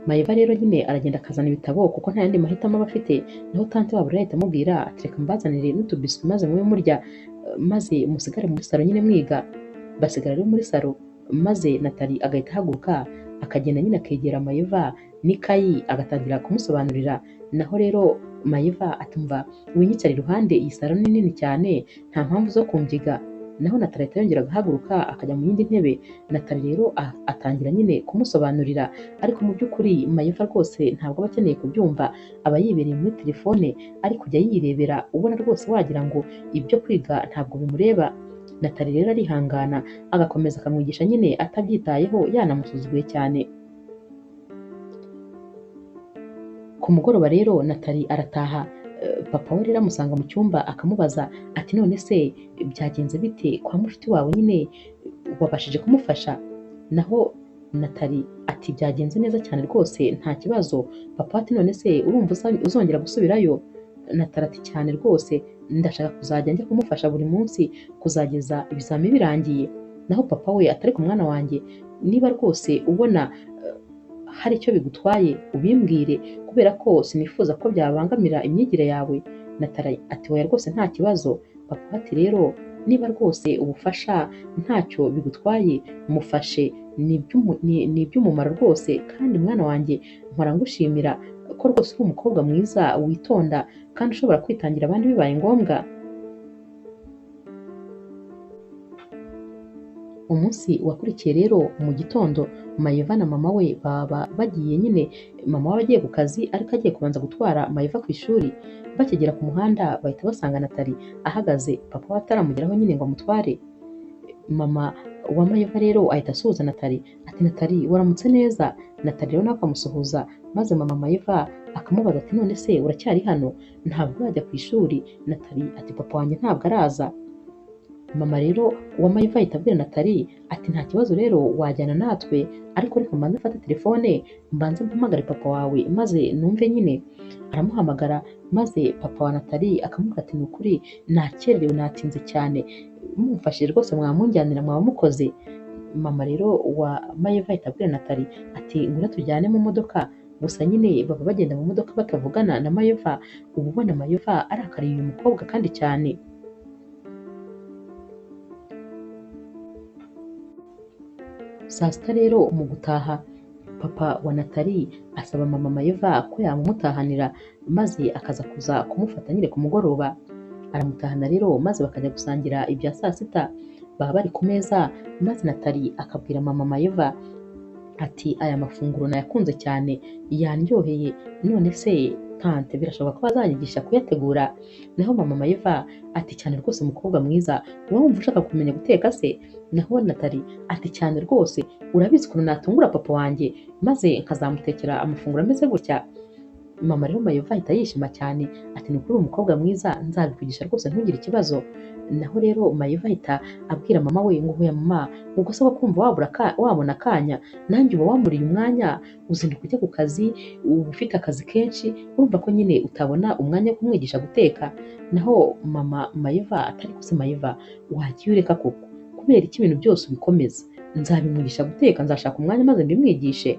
Mayeva rero nyine aragenda akazana ibitabo kuko nta yandi mahitamo aba afite. Naho tante wabo rero ahita amubwira ati reka mbazanire n'utubiswi maze mube murya, maze musigare muri salo nyine mwiga. Basigara rero muri salo maze Natali agahita ahaguruka akagenda nyine akegera Mayeva n'ikayi agatangira kumusobanurira. Naho rero Mayeva atumva winyicara iruhande, iyi salo ni nini cyane nta mpamvu zo kumbyiga. Naho Natali ahita yongera agahaguruka akajya mu yindi ntebe. Natali rero atangira nyine kumusobanurira, ariko mu by'ukuri Mayeva rwose ntabwo aba akeneye kubyumva, aba yibereye muri telefone ari kujya yirebera, ubona rwose wagira ngo ibyo kwiga ntabwo bimureba. Natali rero arihangana agakomeza akamwigisha nyine atabyitayeho, yanamusuzuguye cyane. Ku mugoroba rero Natali arataha, papa we rero amusanga mu cyumba akamubaza ati none se byagenze bite kwa mushuti wawe nyine wabashije kumufasha? Naho Natali ati byagenze neza cyane rwose nta kibazo. Papa ati none se urumva uzongera gusubirayo? Natali ati cyane rwose ndashaka kuzajya njya kumufasha buri munsi kuzageza ibizami birangiye. Naho papa we atari ku mwana wanjye, niba rwose ubona hari icyo bigutwaye ubimbwire, kubera ko sinifuza ko byabangamira imyigire yawe. Natali ati oya rwose nta kibazo. Papa ati rero niba rwose ubufasha ntacyo bigutwaye mufashe, ni iby'umumaro rwose, kandi mwana wanjye mpora ngushimira ko rwose uri umukobwa mwiza witonda kandi ushobora kwitangira abandi bibaye ngombwa. Umunsi wakurikiye rero mu gitondo Mayeva na mama we baba bagiye nyine, mama we agiye ku kazi ariko agiye kubanza gutwara Mayeva ku ishuri. Bakigera ku muhanda bahita basanga Natali ahagaze, papa we ataramugeraho nyine ngo amutware. Mama wa Mayeva rero ahita asuhuza Natali ati Natali waramutse neza. Natali rero nawe akamusuhuza, maze mama Mayeva akamubaza ati none se uracyari hano, ntabwo urajya ku ishuri? Natali ati papa wanjye ntabwo araza. Mama rero wa Mayeva ahita abwira Natali ati nta kibazo rero wajyana natwe, ariko reka mbanze mfate telefone mbanze mpamagare papa wawe maze numve nyine. Aramuhamagara maze papa wa Natali akamubwira ati ni ukuri nakererewe natinze cyane, mumfashije rwose mwamunjyanira mwaba mukoze. Mama rero wa Mayeva ahita abwira Natali ati ngwino tujyane mu modoka. Gusa nyine baba bagenda mu modoka batavugana na Mayeva, uba ubona Mayeva arakariye uyu mukobwa kandi cyane. Saa sita rero mu gutaha papa wa Natali asaba mama Mayeva ko yamumutahanira maze akaza kuza kumufata nyine ku mugoroba. Aramutahana rero maze bakajya gusangira ibya saa sita, baba bari ku meza maze Natali akabwira mama Mayeva Ati aya mafunguro nayakunze cyane, yandyoheye, none se tante birashoboka ko bazanyigisha kuyategura? Naho mama Mayeva ati cyane rwose mukobwa mwiza, uba wumva ushaka kumenya guteka se? Naho Natali ati cyane rwose, urabizi ukuntu natungura papa wanjye maze nkazamutekera amafunguro ameze gutya. Mama rero Mayeva ahita yishima cyane, ati ni ukuri umukobwa mwiza, nzabikwigisha rwose ntugire ikibazo. Naho rero Mayeva ahita abwira mama we ngo hoya mama, ubwo se kumva wabona akanya, nanjye uba wamburiye umwanya, uzinduka ujya ku kazi, uba ufite akazi kenshi, urumva ko nyine utabona umwanya wo kumwigisha guteka. Naho mama Mayeva atari kose Mayeva, wagiye ureka koko, kubera iki ibintu byose ubikomeza? Nzabimwigisha guteka, nzashaka umwanya maze mbimwigishe.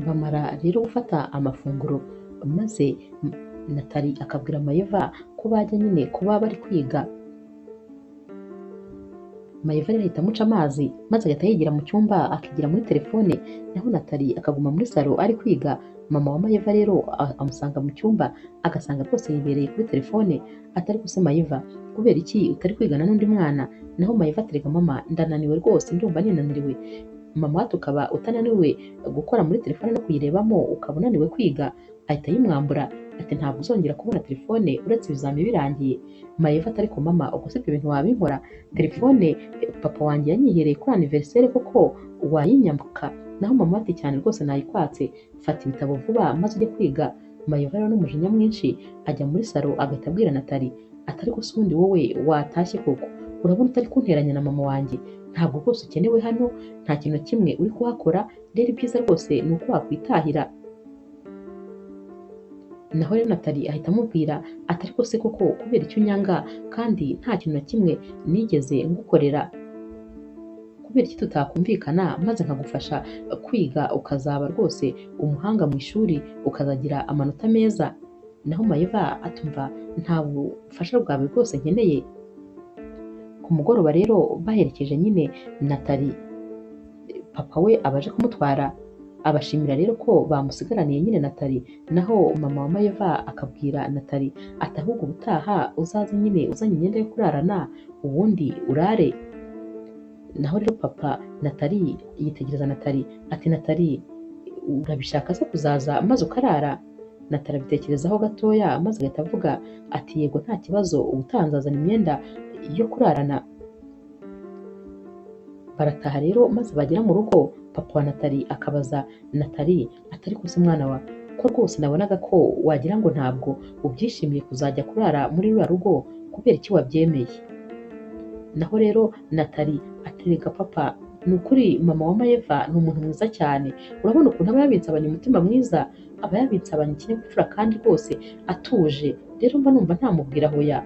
Bamara rero gufata amafunguro, maze Natali akabwira Mayeva ko bajya nyine kuba bari kwiga. Mayeva rero ahita amuca amazi, maze agahita yigira mu cyumba akigira muri telefone, naho Natali akaguma muri salo ari kwiga. Mama wa Mayeva rero amusanga mu cyumba, agasanga rwose yibereye kuri telefone, atari kose Mayeva, kubera iki utari kwigana n'undi mwana? Naho Mayeva aterega mama, ndananiwe rwose, ndumva ninaniriwe. Mama tukaba utananiwe gukora muri telefone no kuyirebamo, ukaba unaniwe kwiga. Ahita yimwambura ati ntabwo uzongera kubona telefone uretse ibizami birangiye. Mayeva atari ko mama, ubwo se ibyo bintu wabinkora? Telefone papa wanjye yanyihereye kuri anniversaire koko wayinyambuka? Naho mama ati cyane rwose nayikwatse, fata ibitabo vuba maze ujye kwiga. Mayeva rero n'umujinya mwinshi ajya muri salo agahita abwira Natali atari ko se ubundi wowe watashye koko, urabona utari kunteranya na mama wanjye, ntabwo rwose ukenewe hano, nta kintu na kimwe uri kuhakora, rero ibyiza rwose ni uko wakwitahira. Naho rero Natali ahita amubwira atari ko se koko kubera icyo unyanga kandi nta kintu na kimwe nigeze ngukorera, kubera iki tutakumvikana maze nkagufasha kwiga ukazaba rwose umuhanga mu ishuri ukazagira amanota meza. Naho Mayeva atumva nta bufasha bwawe rwose nkeneye. Ku mugoroba rero baherekeje nyine Natali, papa we abaje kumutwara, abashimira rero ko bamusigaraniye nyine Natali. Naho mama wa Mayeva akabwira Natali ati ahubwo ubutaha uzaze nyine uzanye imyenda yo kurarana ubundi urare. Naho rero papa Natali yitegereza Natali ati Natali urabishaka se kuzaza maze ukarara? Natali abitekerezaho gatoya maze agahita avuga ati yego nta kibazo, ubutaha nzazana imyenda yo kurarana. Barataha rero maze bagera mu rugo, papa wa Natali akabaza Natali atari ko se mwana wa, ko rwose nabonaga ko wagira ngo ntabwo ubyishimiye kuzajya kurara muri ruriya rugo, kubera iki wabyemeye? Naho rero Natali atereka papa, ni ukuri mama wa Mayeva ni umuntu mwiza cyane, urabona ukuntu aba yabinsabanye umutima mwiza, aba yabinsabanye ikinyabupfura kandi rwose atuje, rero mba numva ntamubwira hoya.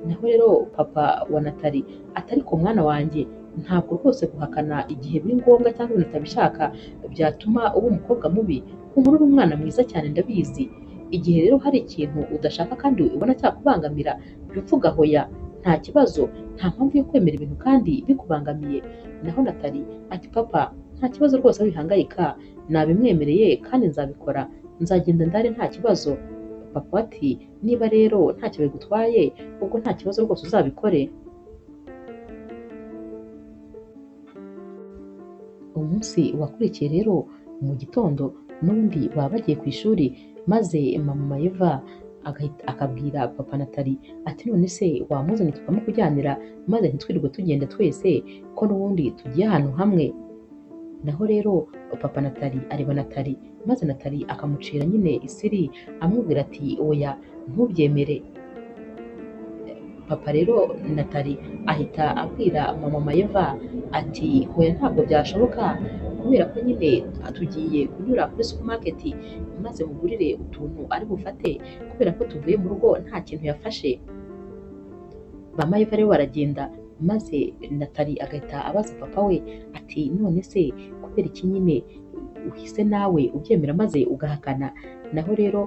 Naho rero papa wa Natali atari ko mwana wanjye, ntabwo rwose guhakana igihe biri ngombwa cyangwa ibintu utabishaka byatuma uba umukobwa mubi, humura uri umwana mwiza cyane ndabizi. Igihe rero hari ikintu udashaka kandi ubona cyakubangamira, jya uvuga hoya, nta kibazo, nta mpamvu yo kwemera ibintu kandi bikubangamiye. Naho Natali ati papa nta kibazo rwose wihangayika, nabimwemereye kandi nzabikora, nzagenda ndare nta kibazo. Papa ati niba rero ntacyo bigutwaye ubwo nta kibazo rwose uzabikore. Umunsi wakurikiye rero mu gitondo n'ubundi baba bagiye ku ishuri, maze mama Mayeva akabwira papa Natali ati none se wamuzanye tukamukujyanira maze ntitwirirwe tugenda twese ko n'ubundi tugiye ahantu hamwe. Naho rero papa Natali areba Natali, maze Natali akamucira nyine isiri amubwira ati oya ntubyemere. Papa rero Natali ahita abwira mama Mayeva ati hoya ntabwo byashoboka kubera ko nyine tugiye kunyura kuri supermarket maze mugurire utuntu ari bufate kubera ko tuvuye mu rugo nta kintu yafashe. Ba Mayeva rero baragenda, maze Natali agahita abaza papa we ati none se kubera iki nyine uhise nawe ubyemera maze ugahakana? Naho rero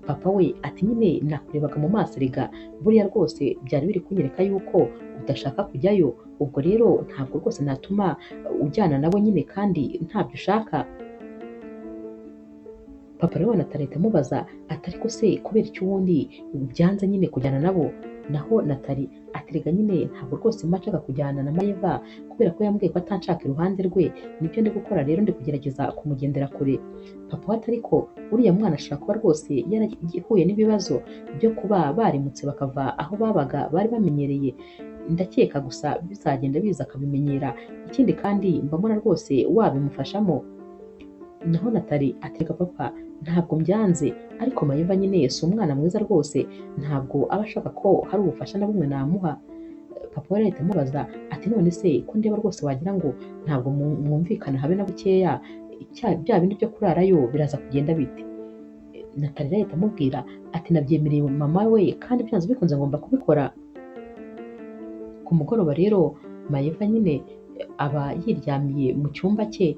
papa we ati nyine nakurebaga mu maso erega buriya rwose byari biri kunyereka yuko udashaka kujyayo, ubwo rero ntabwo rwose natuma ujyana nabo nyine kandi ntabyo ushaka. Papa rero Natali ahita amubaza ati ariko se kubera iki ubundi byanze nyine kujyana nabo? Naho Natali aterega nyine ntabwo rwose mba nshaka kujyana na Mayeva kubera ko yambwiye ko atanshaka iruhande rwe, nibyo ndi gukora rero ndi kugerageza kumugendera kure. Papa we ati ariko uriya mwana ashobora kuba rwose yarahuye n'ibibazo byo kuba barimutse bakava aho babaga bari bamenyereye, ndakeka gusa bizagenda biza akabimenyera, ikindi kandi mba mbona rwose wabimufashamo. Naho Natali ateka papa ntabwo mbyanze, ariko Mayeva nyine si umwana mwiza rwose, ntabwo aba ashaka ko hari ubufasha na bumwe namuha. Papa we ahita amubaza ati none se ko ndeba rwose wagira ngo ntabwo mwumvikana habe na bukeya, bya bindi byo kurarayo biraza kugenda bite? Natali ahita amubwira ati nabyemereye mama we kandi byanze bikunze ngomba kubikora. Ku mugoroba rero Mayeva nyine aba yiryamiye mu cyumba cye,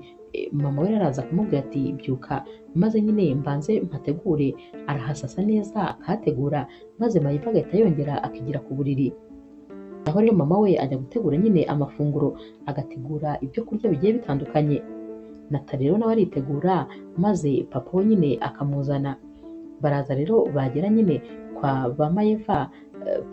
mama we araza akamubwira ati byuka maze nyine mbanze mpategure, arahasasa neza akahategura, maze Mayeva agahita yongera akigira ku buriri. Aho rero mama we ajya gutegura nyine amafunguro, agategura ibyo kurya bigiye bitandukanye. Natali rero nawe aritegura maze papa we nyine akamuzana. Baraza rero bagera nyine kwa ba Mayeva,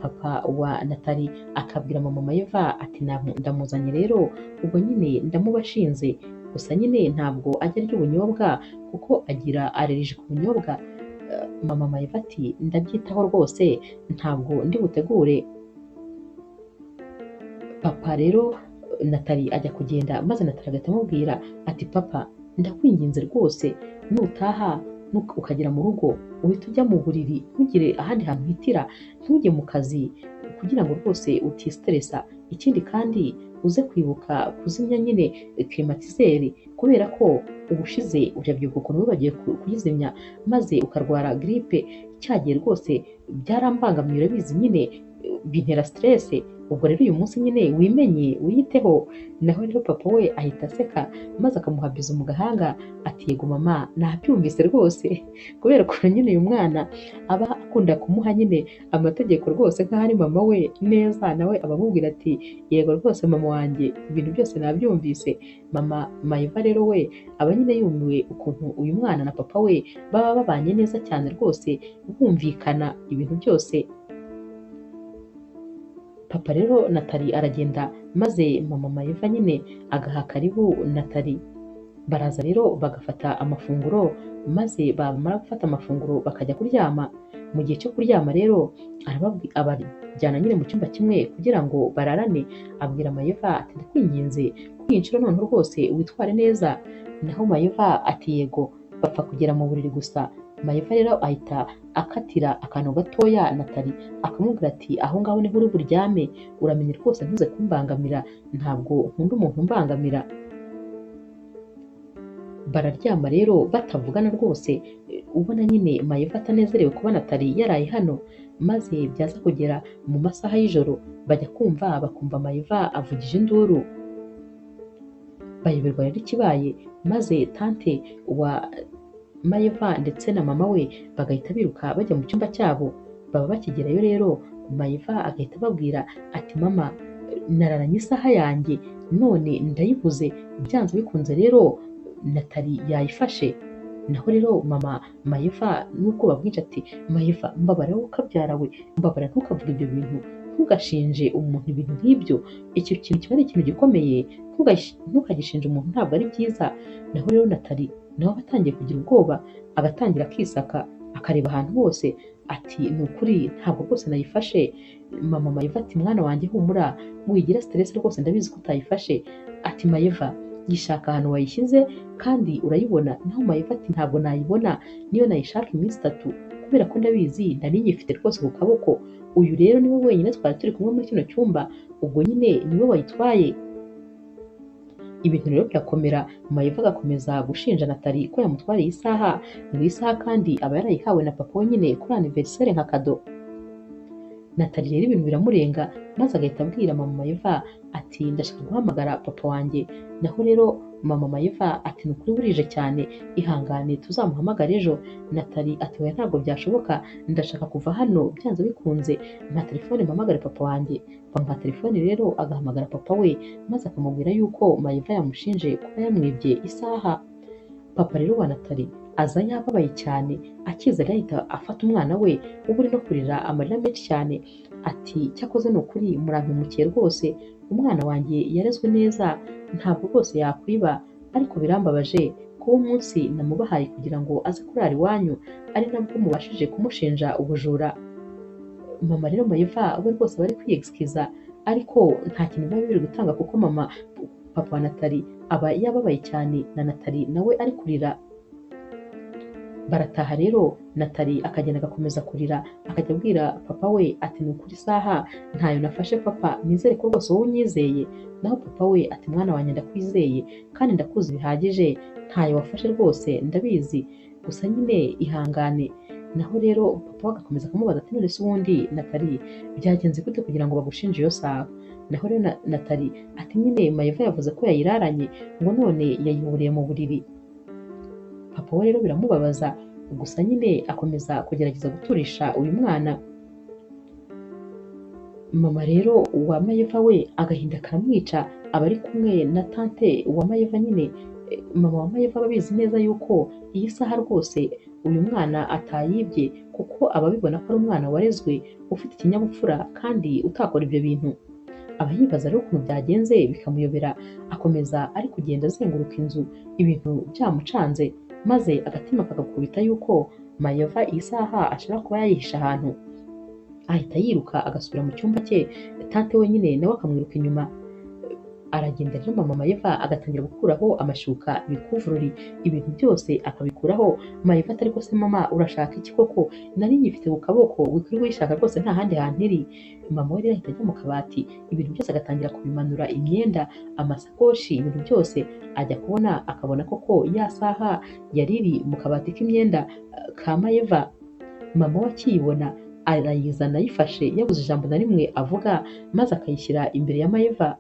papa wa Natali akabwira mama Mayeva ati ndamuzanye rero ubwo nyine ndamubashinze, gusa nyine ntabwo ajya arya ubunyobwa kuko agira aleriji ku bunyobwa. Mama Mayeva ati ndabyitaho rwose ntabwo ndi butegure. Papa rero Natali ajya kugenda, maze Natali agahita amubwira ati papa ndakwinginze rwose nutaha ukagera mu rugo uhita ujya mu buriri, ntugire ahandi hantu uhitira, ntujye mu kazi kugira ngo rwose utistresa. Ikindi kandi uze kwibuka kuzimya nyine klimatizeri kubera ko ubushize urabyibuka ukuntu wibagiwe kuyizimya maze ukarwara gripe, cyagiye rwose byarambangamiye urabizi nyine bintera stress. Ubwo rero uyu munsi nyine wimenye wiyiteho. Naho rero papa we ahita aseka maze akamuha bizu mu gahanga ati yego mama nabyumvise rwose, kubera ukuntu nyine uyu mwana aba akunda kumuha nyine amategeko rwose nk'aho ari mama we neza, nawe aba amubwira ati yego rwose mama wanjye ibintu byose nabyumvise. Mama Mayeva rero we aba nyine yumiwe ukuntu uyu mwana na papa we baba babanye neza cyane rwose, bumvikana ibintu byose. Papa rero Natali aragenda maze mama Mayeva nyine agaha karibu Natali. Baraza rero bagafata amafunguro, maze bamara gufata amafunguro bakajya kuryama. Mu gihe cyo kuryama rero abajyana nyine mu cyumba kimwe kugira ngo bararane. Abwira Mayeva ati ndakwinginze kuri iyi nshuro noneho rwose witware neza. Naho Mayeva ati yego, bapfa kugera mu buriri gusa. Mayeva rero ahita akatira akantu gatoya Natali akamubwira ati aho ngaho niho uri buryame, uramenye rwose ntuze kumbangamira, ntabwo nkunda umuntu umbangamira. Bararyama rero batavugana rwose, ubona nyine Mayeva atanezerewe kuba Natali yaraye hano. Maze byaza kugera mu masaha y'ijoro bajya kumva bakumva Mayeva avugije induru, bayoberwa rero ikibaye, maze tante wa Mayeva ndetse na mama we bagahita biruka bajya mu cyumba cyabo. Baba bakigerayo rero Mayeva agahita ababwira ati mama nararanye isaha yanjye none ndayibuze, byanze bikunze rero Natali yayifashe. Naho rero mama Mayeva n'ubwoba bwinshi ati Mayeva mbabara wowe ukabyara we, mbabara ntukavuge ibyo bintu, ntugashinje umuntu ibintu nk'ibyo, icyo kintu kiba ari ikintu gikomeye, ntukagishinje umuntu ntabwo ari byiza. Naho rero Natali nawe aba atangiye kugira ubwoba, agatangira akisaka akareba ahantu hose ati ni ukuri ntabwo rwose nayifashe. Mama Mayeva ati mwana wanjye humura wigira stress rwose ndabizi ko utayifashe. Ati Mayeva yishaka ahantu wayishyize kandi urayibona. Naho Mayeva ati ntabwo nayibona niyo nayishaka iminsi itatu kubera ko ndabizi nari nyifite rwose ku kaboko, uyu rero niwe wenyine twari turi kumwe muri kino cyumba, ubwo nyine niwe wayitwaye. Ibintu rero birakomera, Mayeva agakomeza gushinja Natali ko yamutwariye isaha, ngo iyi saha kandi aba yarayihawe na papa we nyine kuri anniversaire nka kado. Natali rero ibintu biramurenga maze agahita abwira mama Mayeva ati ndashaka guhamagara papa wanjye. Naho rero mama Mayeva ati ni ukuri burije cyane, ihangane tuzamuhamagare ejo. Natali ati oya ntabwo byashoboka, ndashaka kuva hano byanze bikunze, mpa telefone mpamagare papa wanjye. Bamuha telefone rero agahamagara papa we maze akamubwira yuko Mayeva yamushinje kuba yamwibye isaha. Papa rero wa Natali Aza yababaye cyane, akiza rero ahita afata umwana we uba uri no kurira amarira menshi cyane, ati cyakoze ni ukuri murampemukiye rwose, umwana wanjye yarezwe neza ntabwo rwose yakwiba, ariko birambabaje kuba umunsi namubahaye kugira ngo aze kurara iwanyu ari nabwo mubashije kumushinja ubujura. Mama rero Mayiva we rwose bari kwiyegisikiza, ariko nta kintu biba biri gutanga kuko mama papa wa Natali aba yababaye cyane na Natali nawe ari kurira. Barataha rero Natali akagenda agakomeza kurira, akajya abwira papa we ati ni ukuri isaha ntayo nafashe papa, nizere ko rwose wowe unyizeye. Naho papa we ati mwana wanjye ndakwizeye kandi ndakuzi bihagije, ntayo wafashe rwose ndabizi, gusa nyine ihangane. Naho rero papa we agakomeza akamubaza ati none se ubundi Natali byagenze gute kugira ngo bagushinje iyo saha? Naho rero Natali ati nyine Mayiva yavuze ko yayiraranye ngo none yayiburiye mu buriri. Papa we rero biramubabaza, gusa nyine akomeza kugerageza guturisha uyu mwana. Mama rero wa Mayiva we agahinda karamwica, aba ari kumwe na tante wa Mayiva nyine. Mama wa Mayiva aba abizi neza yuko iyi saha rwose uyu mwana atayibye, kuko aba abibona ko ari umwana warezwe ufite ikinyabupfura kandi utakora ibyo bintu. Aba yibaza rero ukuntu byagenze bikamuyobera, akomeza ari kugenda azenguruka inzu ibintu byamucanze, maze agatima kakakubita yuko Mayiva iyi saha ashobora kuba yayihisha ahantu. Ahita yiruka agasubira mu cyumba cye, tante wenyine nawe akamwiruka inyuma. Aragenda rero mama Mayiva agatangira gukuraho amashuka, ibikuvurori, ibintu byose akabikuraho. Mayiva ati ariko se mama urashaka iki koko? Nari nyifite ku kaboko, wirirwa uyishaka rwose nta handi hantu iri. Mama we rero ahita ajya mu kabati, ibintu byose agatangira kubimanura, imyenda, amasakoshi, ibintu byose. Ajya kubona akabona koko ya saha yari iri mu kabati k'imyenda ka Mayiva. Mama we akiyibona arayizana ayifashe, yabuze ijambo na rimwe avuga, maze akayishyira imbere ya Mayiva.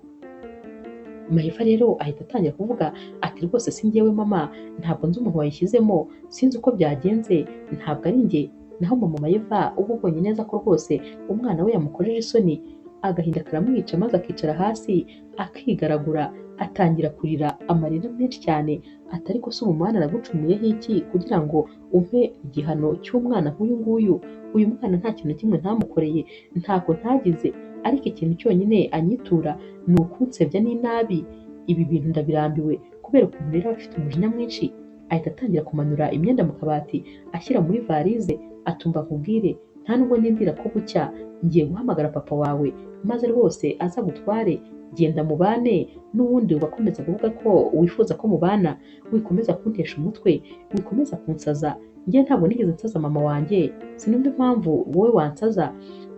Mayiva rero ahita atangira kuvuga ati rwose si njyewe mama, ntabwo nzi umuntu wayishyizemo, sinzi uko byagenze, ntabwo ari njye. Naho mama Mayiva uba ubonye neza ko rwose umwana we yamukojeje isoni, agahinda karamwica, maze akicara hasi akigaragura, atangira kurira amarira menshi cyane, ati ariko se ubu mwana aragucumuyeho iki kugira ngo umpe igihano cy'umwana nk'uyu nguyu? Uyu mwana nta kintu na kimwe ntamukoreye, ntabwo ntagize, ariko ikintu cyonyine anyitura ni ukunsebya n'inabi. Ibi bintu ndabirambiwe. Kubera ukuntu rero aba afite umujinya mwinshi, ahita atangira kumanura imyenda mu kabati ashyira muri varize, atumva nkubwire nta nubwo ndindira ko bucya, ngiye guhamagara papa wawe maze rwose azagutware, genda mubane n'ubundi ugakomeza kuvuga ko wifuza ko mubana, wikomeza kuntesha umutwe, wikomeza kunsaza. Njye ntabwo nigeze nsaza mama wanjye, sinumva impamvu wowe wansaza,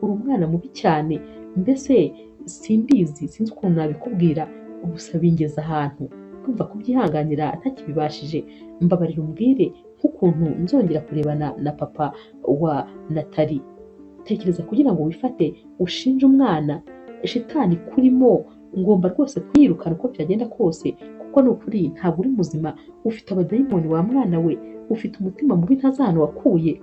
uri umwana mubi cyane, mbese simbizi, sinzi ukuntu nabikubwira, gusa bingeze ahantu kumva kubyihanganira ntakibibashije. Mbabarira umbwire nk'ukuntu nzongera kurebana na papa wa Natali. Tekereza kugira ngo wifate ushinje umwana, shitani kurimo, ngomba rwose kwirukana uko byagenda kose, kuko ni ukuri ntabwo uri muzima, ufite abadayimoni wa mwana we, ufite umutima mubi ntazi ahantu wakuye.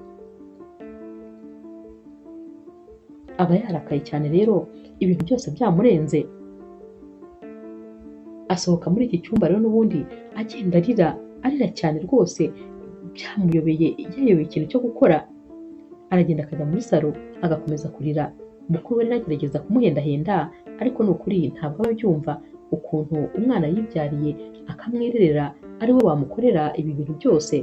Aba yarakaye cyane rero, ibintu byose byamurenze. Asohoka muri iki cyumba rero n'ubundi agenda arira, arira cyane rwose, byamuyobeye, yayobeye ikintu cyo gukora. Aragenda akajya muri salo agakomeza kurira. Mukuru we rero agerageza kumuhendahenda, ariko ni ukuri ntabwo aba abyumva ukuntu umwana yibyariye akamwererera ari we wamukorera ibi bintu byose.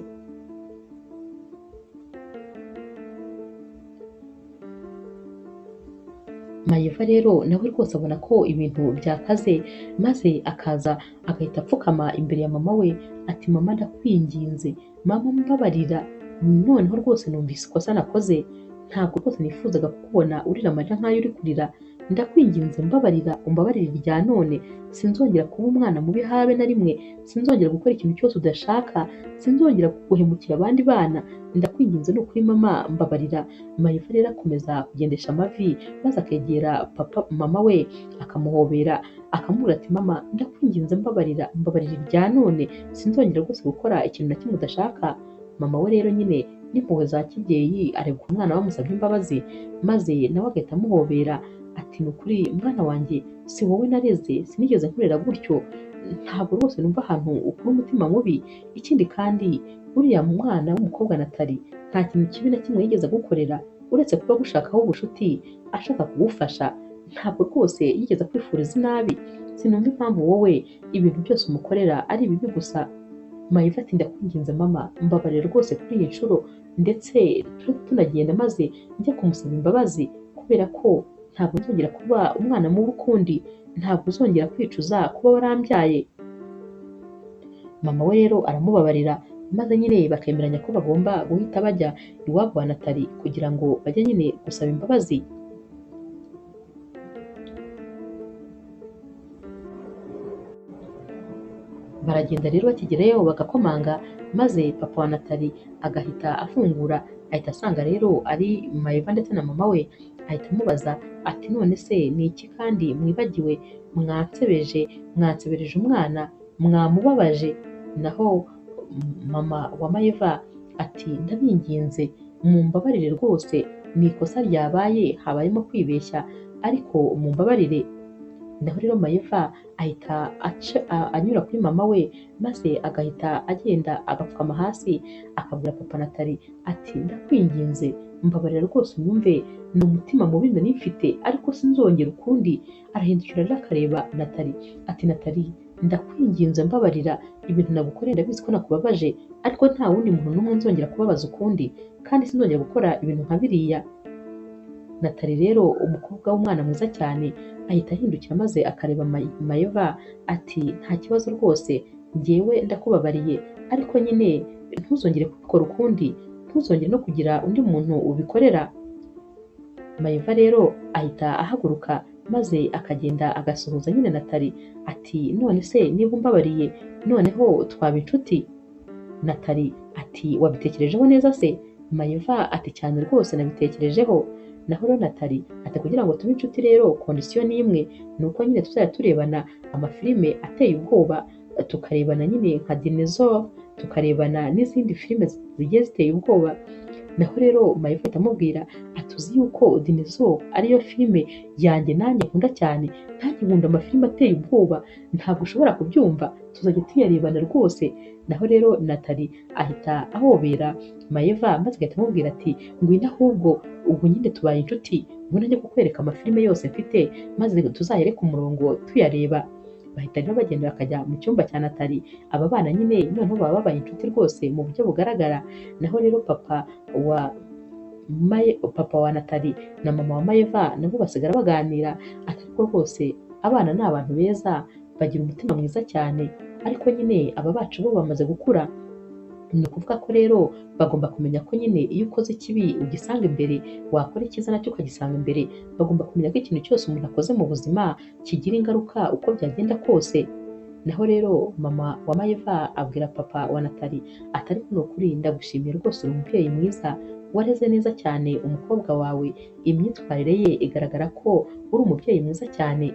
Mayiva rero nawe rwose abona ko ibintu byakaze, maze akaza agahita apfukama imbere ya mama we ati mama ndakwinginze, mama mbabarira, noneho rwose numvise ikosa nakoze, ntabwo rwose nifuzaga kukubona urira amarira nk'ayo uri kurira, ndakwinginze mbabarira, umbabarire irya none, sinzongera kuba umwana mubi habe na rimwe, sinzongera gukora ikintu cyose udashaka, sinzongera guhemukira abandi bana, ndakwinginze ni ukuri mama mbabarira. Mayiva rero akomeza kugendesha amavi, maze akegera papa mama we akamuhobera, akamubwira ati mama ndakwinginze mbabarira, mbabarira irya none, sinzongera rwose gukora ikintu na kimwe udashaka. Mama we rero nyine n'impuhwe za kibyeyi areba ukuntu umwana bamusabye imbabazi, maze nawe agahita amuhobera ati ni ukuri mwana wanjye si wowe nareze, sinigeze nkurera gutyo, ntabwo rwose numva ahantu ukura umutima mubi, ikindi kandi Uriya mwana w'umukobwa Natali nta kintu kibi na kimwe yigeze agukorera uretse kuba agushakaho ubucuti, ashaka kugufasha, ntabwo rwose yigeze akwifuriza inabi, sinumva impamvu wowe ibintu byose umukorera ari ibibi gusa. Mayiva ati ndakwinginze mama, mbabarira rwose kuri iyi nshuro, ndetse turi tunagenda maze njya kumusaba imbabazi kubera ko ntabwo nzongera kuba umwana mubi ukundi, ntabwo uzongera kwicuza kuba warambyaye. Mama we rero aramubabarira, maze nyine bakemeranya ko bagomba guhita bajya iwabo wa Natali kugira ngo bajye nyine gusaba imbabazi. Baragenda rero bakigerayo bagakomanga, maze papa wa Natali agahita afungura, ahita asanga rero ari Mayiva ndetse na mama we, ahita amubaza ati none se ni iki kandi mwibagiwe, mwansebeje, mwansebereje umwana, mwamubabaje. Naho mama wa Mayiva ati ndabinginze mumbabarire rwose, ni ikosa ryabaye, habayemo kwibeshya, ariko mumbabarire. Naho rero Mayiva ahita anyura kuri mama we, maze agahita agenda agapfukama hasi akabwira papa Natali ati ndakwinginze mbabarira rwose unyumve, ni umutima mubi nari mfite ariko sinzongera ukundi. Arahindukira rero akareba Natali ati Natali ndakwinginze mbabarira, ibintu nagukoreye ndabizi ko nakubabaje, ariko nta wundi muntu n'umwe nzongera kubabaza ukundi, kandi sinzongera gukora ibintu nka biriya. Natali rero umukobwa w'umwana mwiza cyane ahita ahindukira maze akareba Mayiva ati nta kibazo rwose, njyewe ndakubabariye, ariko nyine ntuzongere kubikora ukundi, ntuzongere no kugira undi muntu ubikorera. Mayiva rero ahita ahaguruka maze akagenda agasuhuza nyine Natali ati none se niba umbabariye noneho twaba inshuti? Natali ati wabitekerejeho neza se? Mayiva ati cyane rwose nabitekerejeho. Naho rero Natali ati kugira ngo tube inshuti rero kondisiyo ni imwe, ni uko nyine tuzajya turebana amafilime ateye ubwoba, tukarebana nyine nka Dinosaur, tukarebana n'izindi filime zigiye ziteye ubwoba. Naho rero Mayiva ahita amubwira ati uzi yuko Dinosaur ariyo filime yanjye nanjye nkunda cyane, nanjye nkunda amafilime ateye ubwoba, ntabwo ushobora kubyumva, tuzajya tuyarebana rwose. Naho rero Natali ahita ahobera Mayiva maze agahita amubwira ati ngwino ahubwo ubu nyine tubaye inshuti, ngwino njye kukwereka amafilime yose mfite maze tuzahere ku murongo tuyareba. Bahita rero bagenda bakajya mu cyumba cya Natali, aba bana nyine noneho baba babaye inshuti rwose mu buryo bugaragara. Naho rero papa wa Natali na mama wa Mayiva nabo basigara baganira, ati ariko rwose abana ni abantu beza, bagira umutima mwiza cyane, ariko nyine aba bacu bo bamaze gukura, ni ukuvuga ko rero bagomba kumenya ko nyine iyo ukoze ikibi ugisanga imbere, wakora icyiza nacyo ukagisanga imbere, bagomba kumenya ko ikintu cyose umuntu akoze mu buzima kigira ingaruka uko byagenda kose. Naho rero mama wa Mayiva abwira papa wa Natali ati ariko ni ukuri ndagushimiye rwose, uri umubyeyi mwiza, wareze neza cyane umukobwa wawe, imyitwarire ye igaragara ko uri umubyeyi mwiza cyane.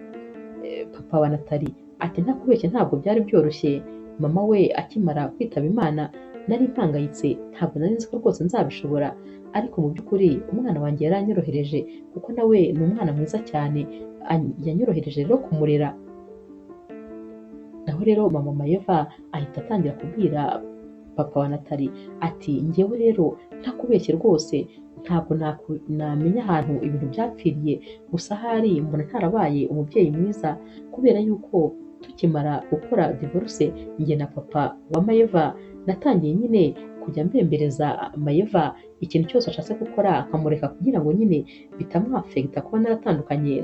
Papa wa Natali ati ntakubeshye ntabwo byari byoroshye, mama we akimara kwitaba Imana nari mpangayitse, ntabwo nari nzi ko rwose nzabishobora, ariko mu by'ukuri umwana wanjye yaranyorohereje kuko nawe ni umwana mwiza cyane, yanyorohereje rero kumurera. Naho rero mama Mayiva ahita atangira kubwira papa wa Natali ati njyewe rero ntakubeshye rwose, ntabwo namenya ahantu ibintu byapfiriye, gusa ahari mbona ntarabaye umubyeyi mwiza, kubera yuko tukimara gukora divorce njye na papa wa Mayiva natangiye nyine kujya mbembereza Mayiva ikintu cyose ashatse gukora nkamureka kugira ngo nyine bitamwafekita kuba naratandukanye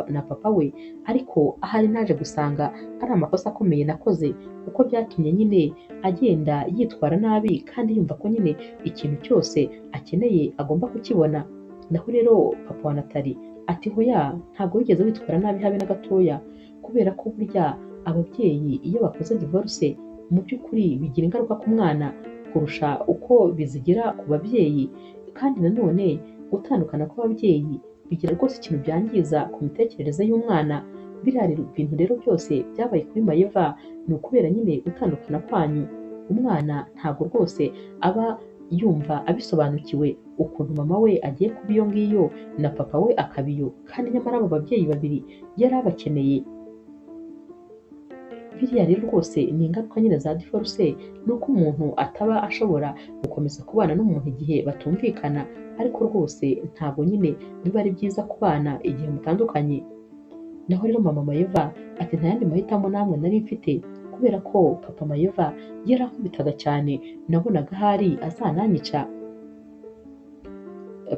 na papa we, ariko ahari naje gusanga ari amakosa akomeye nakoze, kuko byatumye nyine agenda yitwara nabi kandi yumva ko nyine ikintu cyose akeneye agomba kukibona. Naho rero papa wa Natali ati hoya ntabwo wigeze witwara nabi habe na gatoya, kubera ko burya ababyeyi iyo bakoze divorce mu by'ukuri bigira ingaruka ku mwana kurusha uko bizigira ku babyeyi, kandi nanone gutandukana kw'ababyeyi bigira rwose ikintu byangiza ku mitekerereze y'umwana. Biriya bintu rero byose byabaye kuri Mayiva ni ukubera nyine gutandukana kwanyu, umwana ntabwo rwose aba yumva abisobanukiwe ukuntu mama we agiye kuba iyo ngiyo na papa we akaba iyo, kandi nyamara abo babyeyi babiri yari abakeneye. Biriya rero rwose ni ingaruka nyine za divorce, ni uko umuntu ataba ashobora gukomeza kubana n'umuntu igihe batumvikana, ariko rwose ntabwo nyine biba ari byiza kubana igihe mutandukanye. Naho rero mama Mayeva ati nta yandi mahitamo namwe nari mfite, kubera ko papa Mayeva yarankubitaga cyane, nabonaga ahari azananyica.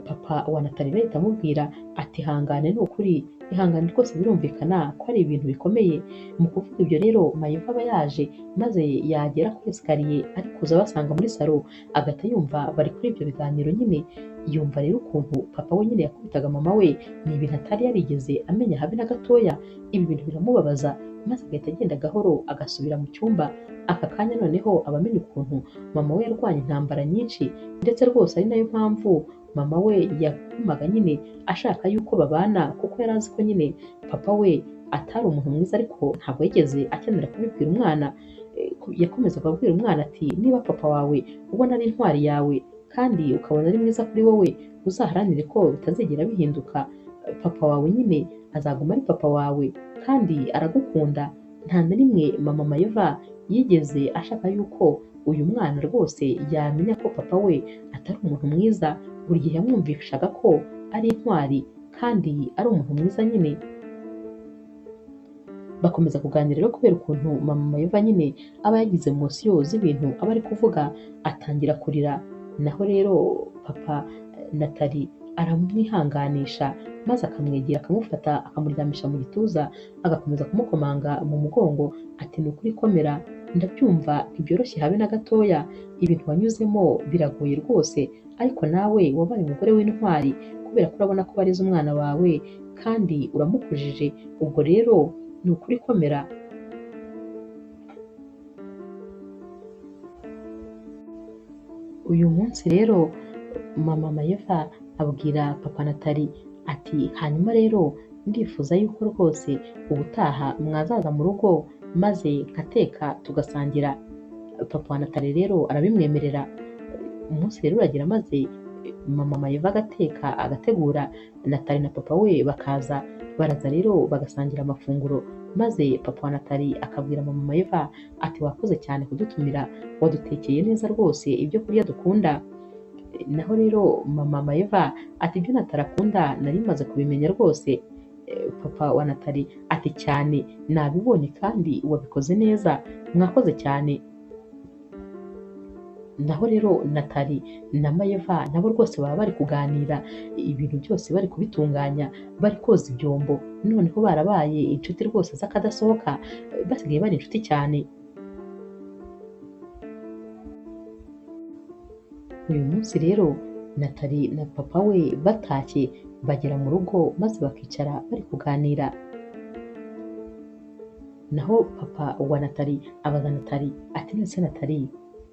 Papa wa Natali ahita amubwira ati ihangane ni ukuri, ihangane rwose birumvikana ko ari ibintu bikomeye. Mu kuvuga ibyo rero Mayeva aba yaje, maze yagera kuri esikariye ari kuza abasanga muri salo, agahita yumva bari kuri ibyo biganiro nyine. Yumva rero ukuntu papa we nyine yakubitaga mama we, ni ibintu atari yarigeze amenya habe na gatoya. Ibi bintu biramubabaza, maze agahita agenda gahoro agasubira mu cyumba. Aka kanya noneho aba amenya ukuntu mama we yarwanye intambara nyinshi, ndetse rwose ari nayo mpamvu mama we yagumaga nyine ashaka yuko babana, kuko yari azi ko nyine papa we atari umuntu mwiza, ariko ntabwo yigeze akenera kubibwira umwana. Yakomezaga kubwira umwana ati niba papa wawe ubona ari intwari yawe kandi ukabona ari mwiza kuri wowe, uzaharanire ko bitazigera bihinduka. Papa wawe nyine azaguma ari papa wawe kandi aragukunda. Nta na rimwe mama Mayeva yigeze ashaka yuko uyu mwana rwose yamenya ko papa we atari umuntu mwiza. Buri gihe yamwumvishaga ko ari intwari kandi ari umuntu mwiza nyine. Bakomeza kuganira rero kubera ukuntu mama Mayeva nyine aba yagize emosiyo z'ibintu aba ari kuvuga, atangira kurira. Naho rero papa Natali aramwihanganisha, maze akamwegera akamufata akamuryamisha mu gituza, agakomeza kumukomanga mu mugongo ati ni ukuri komera, ndabyumva ntibyoroshye habe na gatoya, ibintu wanyuzemo biragoye rwose, ariko nawe wabaye umugore w'intwari kubera ko urabona ko warize umwana wawe kandi uramukujije, ubwo rero ni ukuri komera. Uyu munsi rero mama Mayeva abwira papa Natali ati hanyuma rero ndifuza yuko rwose ubutaha mwazaza mu rugo maze nkateka tugasangira. Papa wa Natali rero arabimwemerera. Umunsi rero uragera maze mama Mayeva agateka agategura, Natali na papa we bakaza, baraza rero bagasangira amafunguro, maze papa wa Natali akabwira mama Mayeva ati wakoze cyane kudutumira, wadutekeye neza rwose ibyo kurya dukunda. Naho rero mama Mayeva ati ibyo Natali akunda nari maze kubimenya rwose. Papa wa Natali ati cyane nabibonye kandi wabikoze neza, mwakoze cyane. Naho rero Natali na Mayeva nabo rwose baba bari kuganira ibintu byose, bari kubitunganya, bari koza ibyombo, noneho barabaye inshuti rwose z'akadasohoka, basigaye bari inshuti cyane. Uyu munsi rero Natali na papa we batashye bagera mu rugo maze bakicara bari kuganira. Naho papa wa Natali abaza Natali ati none se Natali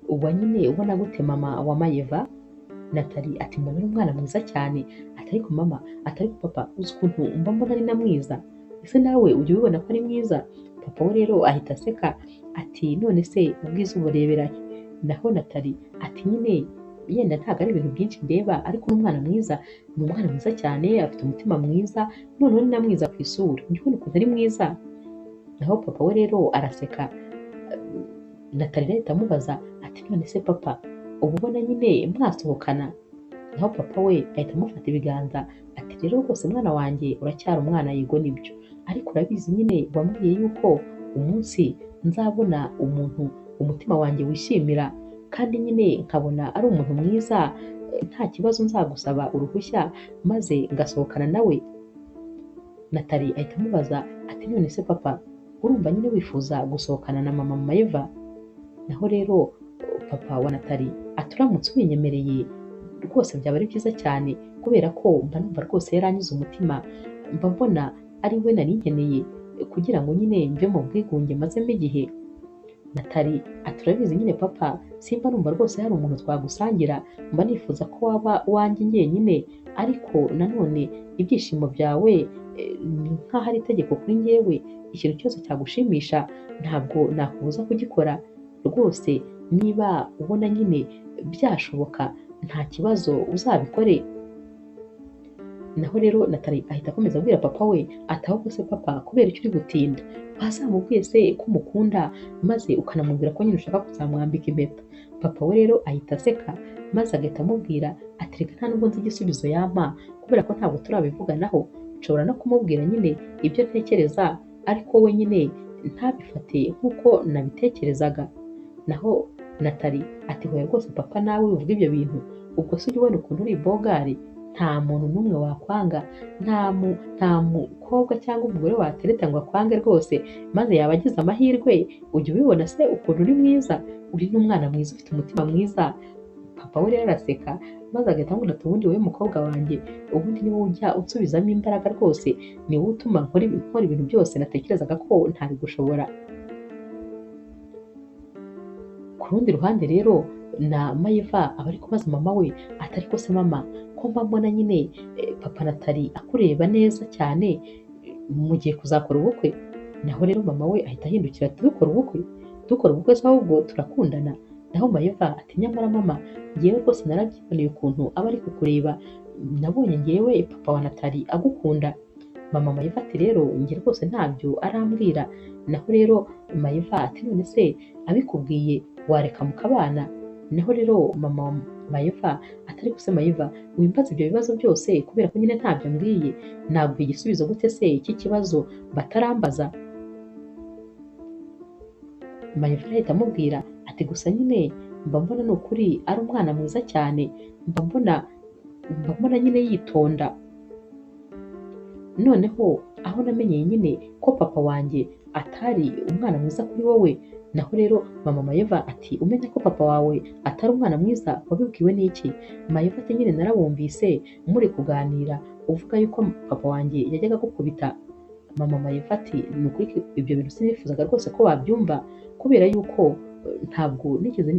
uba nyine ubona gute mama wa Mayeva? Natali ati mbona ari umwana mwiza cyane, ati ariko mama, ati ariko papa uzi ukuntu mba mbona ari na mwiza, ese nawe ujya ubibona ko ari mwiza? Papa we rero ahita aseka ati none se ubwiza uburebera he? Naho Natali ati nyine yenda ntabwo ari ibintu byinshi ndeba, ariko ni umwana mwiza, ni umwana mwiza cyane, afite umutima mwiza, noneho ni na mwiza ku isura, ujya ubona ukuntu ari mwiza. Naho papa we rero araseka. Natali ahita amubaza ati none se papa uba ubona nyine mwasohokana? Naho papa we ahita amufata ibiganza ati rero rwose mwana wanjye uracyari umwana, yego nibyo, ariko urabizi nyine wambwiye yuko umunsi nzabona umuntu umutima wanjye wishimira kandi nyine nkabona ari umuntu mwiza, nta kibazo nzagusaba uruhushya maze ngasohokana nawe. Natali ahita amubaza ati none se papa urumva nyine wifuza gusohokana na mama Mayeva? Naho rero papa wa Natali ati uramutse ubinyemereye rwose byaba ari byiza cyane, kubera ko mba numva rwose yaranyuze umutima, mba mbona ari we nari nkeneye kugira ngo nyine mve mu bwigunge mazemo igihe. Natali ati urabizi nyine papa, simba numva rwose hari umuntu twagusangira, mba nifuza ko waba uwanjye njyenyine, ariko nanone ibyishimo byawe ni nk'aho ari itegeko kuri njyewe, ikintu cyose cyagushimisha ntabwo nakubuza kugikora rwose, niba ubona nyine byashoboka nta kibazo uzabikore. Naho rero Natali ahita akomeza abwira papa we ati ahubwo se papa, kubera icyo uri gutinda, wazamubwiye se ko umukunda maze ukanamubwira ko nyine ushaka kuzamwambika impeta. Papa we rero ahita aseka maze agahita amubwira ati reka nta nubwo nzi igisubizo yampa kubera ko ntabwo turabivuganaho, nshobora no kumubwira nyine ibyo ntekereza ariko we nyine ntabifate nk'uko nabitekerezaga. Naho Natali ati hoya rwose papa, nawe uvuga ibyo bintu, ubwo se ujya ubona ukuntu uri bogari, nta muntu n'umwe wakwanga, nta mukobwa cyangwa umugore watereta ngo akwange rwose, maze yaba agize amahirwe, ujya ubibona se ukuntu uri mwiza, uri n'umwana mwiza ufite umutima mwiza. Papa we rero araseka maze agahita amubwira ati ubundi wowe mukobwa wanjye, ubundi ni wowe ujya unsubizamo imbaraga rwose, ni wowe utuma nkora ibintu byose natekerezaga ko ntabigushobora. Ku rundi ruhande rero na Mayiva aba ari kubaza mama we ati ariko se mama, ko mba mbona nyine papa Natali akureba neza cyane, mugiye kuzakora ubukwe? Naho rero mama we ahita ahindukira ati dukora ubukwe? Dukora ubukwe se ahubwo turakundana. Naho Mayiva ati nyamara mama, ngewe rwose narabyiboneye ukuntu aba ari kukureba, nabonye ngewe papa wa Natali agukunda. Mama Mayiva ati rero njye rwose ntabyo arambwira. Naho rero Mayiva ati none se abikubwiye wareka mukabana? Naho rero mama Mayiva atari se Mayiva, wimbaza ibyo bibazo byose kubera ko nyine ntabyo mbwiye, naguha igisubizo gute se cy'ikibazo batarambaza? Mayiva ahita amubwira ati gusa nyine mba mbona ni ukuri ari umwana mwiza cyane, mba mbona nyine yitonda. Noneho aho namenyeye nyine ko papa wanjye atari umwana mwiza kuri wowe. Naho rero mama Mayiva ati umenya ko papa wawe atari umwana mwiza wabibwiwe n'iki? Mayiva ati nyine narabumvise muri kuganira uvuga yuko papa wanjye yajyaga gukubita. Mama Mayiva ati ni ukuri ibyo bintu sinifuzaga rwose ko wabyumva, kubera yuko ntabwo nigeze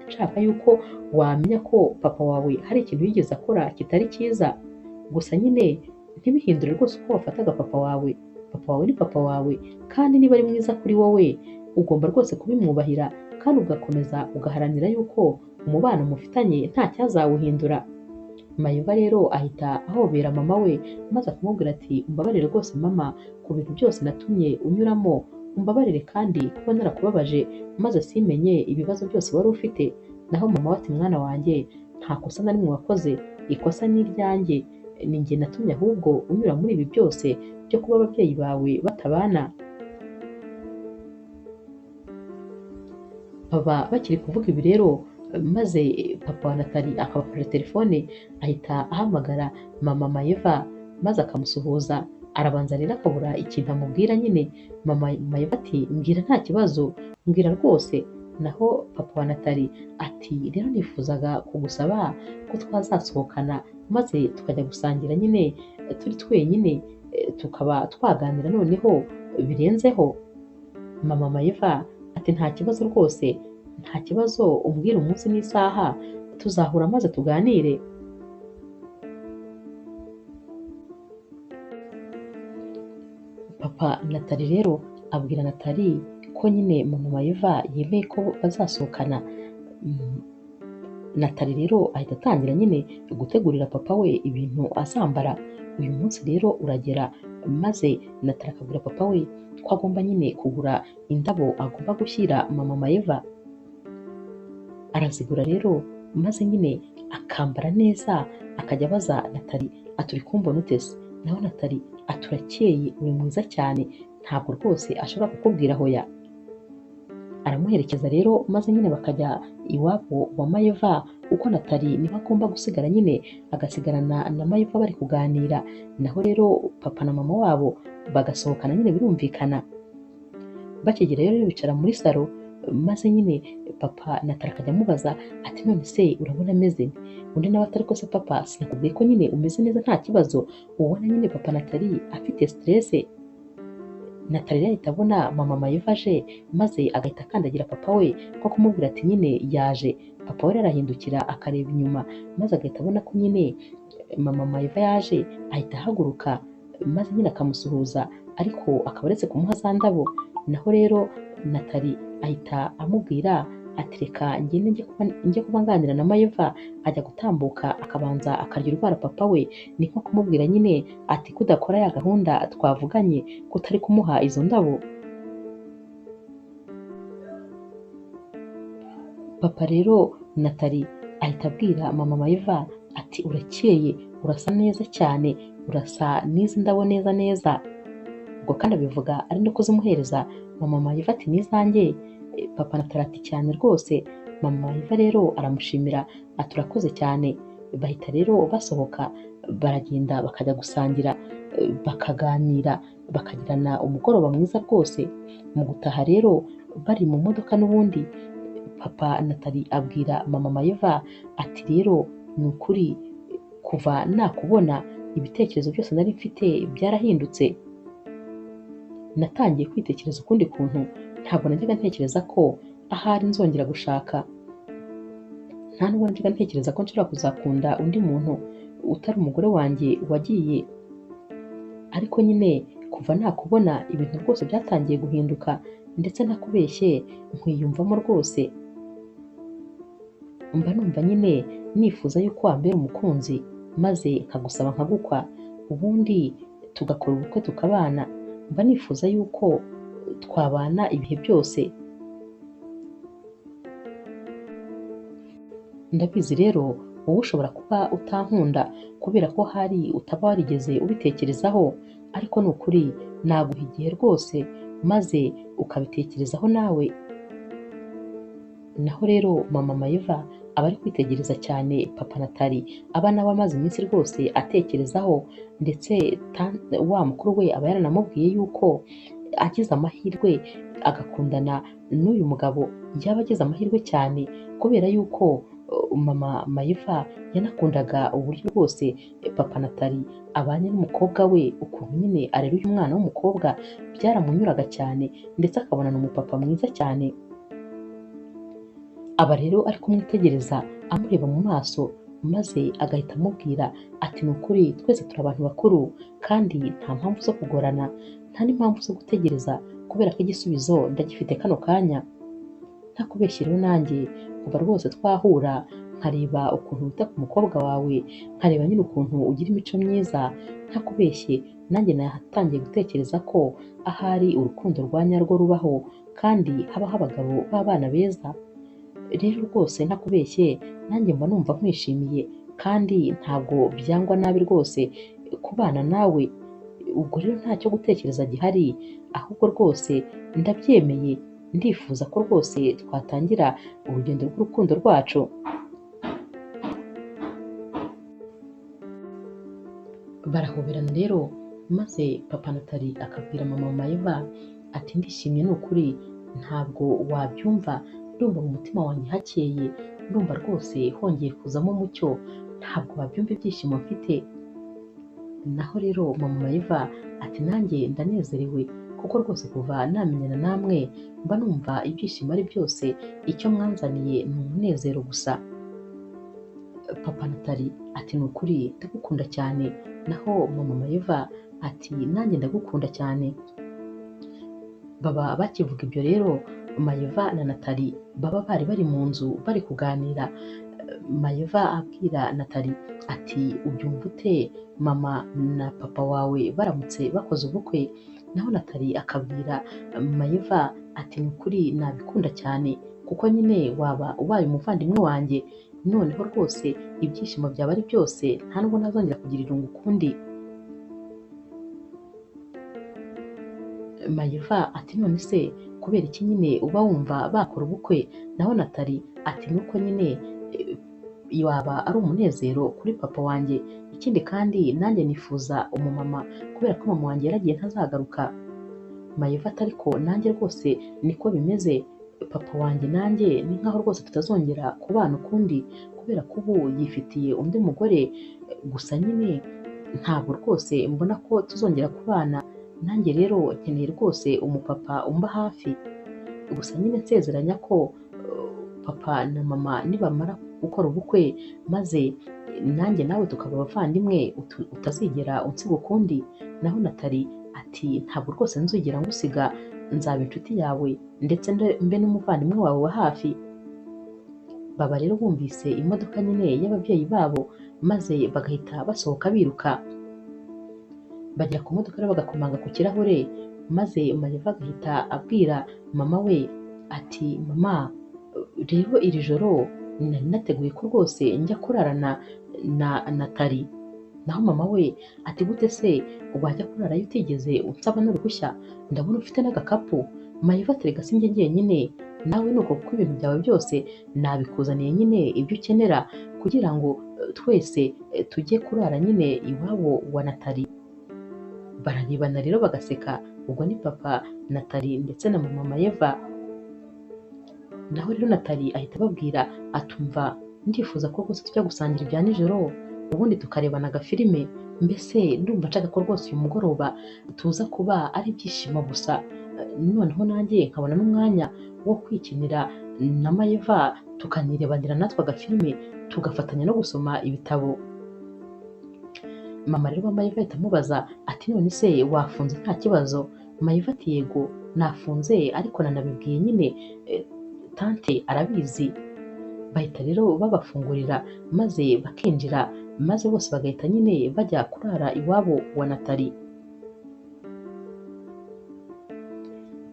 nshaka yuko wamenya ko papa wawe hari ikintu yigeze akora kitari cyiza, gusa nyine ntibihindure rwose uko wafataga papa wawe. Papa wawe ni papa wawe, kandi niba ari mwiza kuri wowe ugomba rwose kubimwubahira kandi ugakomeza ugaharanira yuko umubano mufitanye nta cyazawuhindura. Mayiva rero ahita ahobera mama we maze akamubwira ati umbabarire rwose mama ku bintu byose natumye unyuramo, umbabarire kandi kuba narakubabaje maze simenye ibibazo byose wari ufite. Naho mama we ati mwana wanjye nta kosa na rimwe wakoze, ikosa ni iryanjye, ni njye natumye ahubwo unyura muri ibi byose byo kuba ababyeyi bawe batabana. Baba bakiri kuvuga ibi rero maze papa wa Natali akabafasha telefone ahita ahamagara mama Mayiva maze akamusuhuza. Arabanza rero akabura ikintu amubwira nyine. Mama Mayiva ati mbwira nta kibazo, mbwira rwose. Naho papa wa Natali ati rero nifuzaga kugusaba ko twazasohokana maze tukajya gusangira nyine turi twenyine, tukaba twaganira noneho birenzeho. Mama Mayiva ati nta kibazo rwose, nta kibazo, umbwira umunsi n'isaha tuzahura maze tuganire. Papa Natali rero abwira Natali ko nyine mama Mayiva yemeye ko bazasohokana. Natali rero ahita atangira nyine gutegurira papa we ibintu azambara. Uyu munsi rero uragera maze Natali akabwira papa we ko agomba nyine kugura indabo agomba gushyira mama Mayiva. Arazigura rero maze nyine akambara neza, akajya abaza Natali ati uri kumbona ute se? Naho Natali ati urakeye, uri mwiza cyane, ntabwo rwose ashobora kukubwira hoya. Aramuherekeza rero maze nyine bakajya iwabo wa Mayiva, uko Natali niho agomba gusigara nyine agasigarana na Mayiva bari kuganira. Naho rero papa na mama wabo bagasohokana nyine birumvikana. Bakigera rero bicara muri salo maze nyine papa Natali akajya amubaza ati none se urabona ameze nte? Undi nawe ati ariko se papa sinakubwiye ko nyine umeze neza nta kibazo? Ubona nyine papa Natali afite stress. Natali rero ahita abona mama Mayiva aje maze agahita akandagira papa we ko kumubwira ati nyine yaje. Papa we rero arahindukira akareba inyuma maze agahita abona ko nyine mama Mayiva yaje, ahita ahaguruka maze nyine akamusuhuza ariko akaba aretse kumuha za ndabo. Naho rero Natali ahita amubwira ati reka ngende njye kuba nganira na Mayeva. Ajya gutambuka akabanza akarya urwara papa we, ni nko kumubwira nyine ati kudakora ya gahunda twavuganye, kutari kumuha izo ndabo. Papa rero Natali ahita abwira mama Mayeva ati urakeye, urasa neza cyane, urasa n'izi ndabo neza neza. Ubwo kandi abivuga ari no kuzimuhereza. Mama Mayeva ati n'izanjye? Papa Natali ati cyane rwose. Mama Mayeva rero aramushimira ati urakoze cyane. Bahita rero basohoka baragenda bakajya gusangira, bakaganira, bakagirana umugoroba mwiza rwose. Mu gutaha rero bari mu modoka n'ubundi, papa Natali abwira mama Mayeva ati rero ni ukuri kuva nakubona ibitekerezo byose nari mfite byarahindutse, natangiye kwitekereza ukundi kuntu, ntabwo najyaga ntekereza ko ahari nzongera gushaka, nta nubwo najyaga ntekereza ko nshobora kuzakunda undi muntu utari umugore wanjye wagiye. Ariko nyine kuva nakubona ibintu rwose byatangiye guhinduka, ndetse ntakubeshye nkwiyumvamo rwose, mba numva nyine nifuza yuko wambera umukunzi maze nkagusaba nkagukwa, ubundi tugakora ubukwe tukabana, mba nifuza yuko twabana ibihe byose. Ndabizi rero wowe ushobora kuba utankunda kubera ko hari utaba warigeze ubitekerezaho, ariko ni ukuri naguha igihe rwose maze ukabitekerezaho nawe. Naho rero mama Mayeva aba ari kwitegereza cyane papa Natali, aba nawe amaze iminsi rwose atekerezaho, ndetse wa mukuru we aba yaranamubwiye yuko agize amahirwe agakundana n'uyu mugabo yaba agize amahirwe cyane, kubera yuko mama Mayeva yanakundaga uburyo rwose papa Natali abanye n'umukobwa we, ukuntu nyine arera uyu mwana w'umukobwa byaramunyuraga cyane, ndetse akabona ni umupapa mwiza cyane. Aba rero ari kumwitegereza amureba mu maso, maze agahita amubwira ati ni ukuri twese turi abantu bakuru kandi nta mpamvu zo kugorana, nta n'impamvu zo gutegereza kubera ko igisubizo ndagifite kano kanya. Ntakubeshye rero nanjye kuva rwose twahura nkareba ukuntu wita ku mukobwa wawe, nkareba nyine ukuntu ugira imico myiza, ntakubeshye nanjye natangiye gutekereza ko ahari urukundo rwa nyarwo rubaho kandi habaho abagabo b'abana beza. Rero rwose ntakubeshye nanjye mba numva nkwishimiye kandi ntabwo byangwa nabi rwose kubana nawe. Ubwo rero ntacyo gutekereza gihari, ahubwo rwose ndabyemeye, ndifuza ko rwose twatangira urugendo rw'urukundo rwacu. Barahoberana rero, maze papa Natali akabwira mama Mayeva ati ndishimye ni ukuri, ntabwo wabyumva, ndumva mu mutima wanjye hakeye, ndumva rwose hongeye kuzamo umucyo, ntabwo wabyumva ibyishimo mfite. Naho rero mama Mayeva ati nanjye ndanezerewe kuko rwose kuva namenyana namwe mba numva ibyishimo ari byose, icyo mwanzaniye ni umunezero gusa. Papa Natali ati ni ukuri ndagukunda cyane. Naho mama Mayeva ati nanjye ndagukunda cyane. Baba bakivuga ibyo rero, Mayeva na Natali baba bari bari mu nzu bari kuganira. Mayeva abwira Natali ati ubyumva ute mama na papa wawe baramutse bakoze ubukwe? Naho Natali akabwira Mayeva ati ni ukuri nabikunda cyane kuko nyine waba ubaye umuvandimwe wanjye, noneho rwose ibyishimo byaba ari byose, nta nubwo nazongera kugira irungu ukundi. Mayeva ati none se kubera iki nyine uba wumva bakora ubukwe? Naho Natali ati nuko nyine waba ari umunezero kuri papa wanjye, ikindi kandi nanjye nifuza umumama kubera ko mama wanjye yaragiye ntazagaruka. Mayeva ati ariko nanjye rwose niko bimeze, papa wanjye nanjye ni nkaho rwose tutazongera kubana ukundi kubera ko ubu yifitiye undi mugore, gusa nyine ntabwo rwose mbona ko tuzongera kubana, nanjye rero nkeneye rwose umupapa umba hafi. Gusa nyine nsezeranya ko papa na mama nibamara gukora ubukwe maze nanjye nawe tukaba abavandimwe utazigera unsiga ukundi. Naho Natali ati ntabwo rwose nzigera ngusiga, nzaba inshuti yawe ndetse mbe n'umuvandimwe wawe wa hafi. Baba rero bumvise imodoka nyine y'ababyeyi babo, maze bagahita basohoka biruka. Bagera ku modoka rero bagakomanga ku kirahure, maze Mayeva agahita abwira mama we ati mama, rero iri joro nari nateguye ko rwose njya kurarana na Natali. Naho mama we ati gute se wajya kurarayo utigeze unsaba n'uruhushya, ndabona ufite n'agakapu. Mayeva ati rega sinjye njyenyine, nawe ni uko kuko ibintu byawe byose nabikuzaniye nyine ibyo ukenera kugira ngo twese tujye kurara nyine iwabo wa Natali. Bararebana rero bagaseka, ubwo ni papa Natali ndetse na mama Mayeva. Naho rero Natali ahita ababwira atumva ndifuza ko rwose tujya gusangira ibya nijoro, ubundi tukarebana agafilime, mbese ndumva nshaka ko rwose uyu mugoroba tuza kuba ari ibyishimo gusa, noneho nanjye nkabona n'umwanya wo kwikinira na Mayeva, tukanirebanira natwe agafilime, tugafatanya no gusoma ibitabo. Mama rero wa Mayeva ahita amubaza ati none se wafunze nta kibazo? Mayeva ati yego nafunze, ariko nanabibwiye nyine tante arabizi. Bahita rero babafungurira maze bakinjira, maze bose bagahita nyine bajya kurara iwabo wa Natali.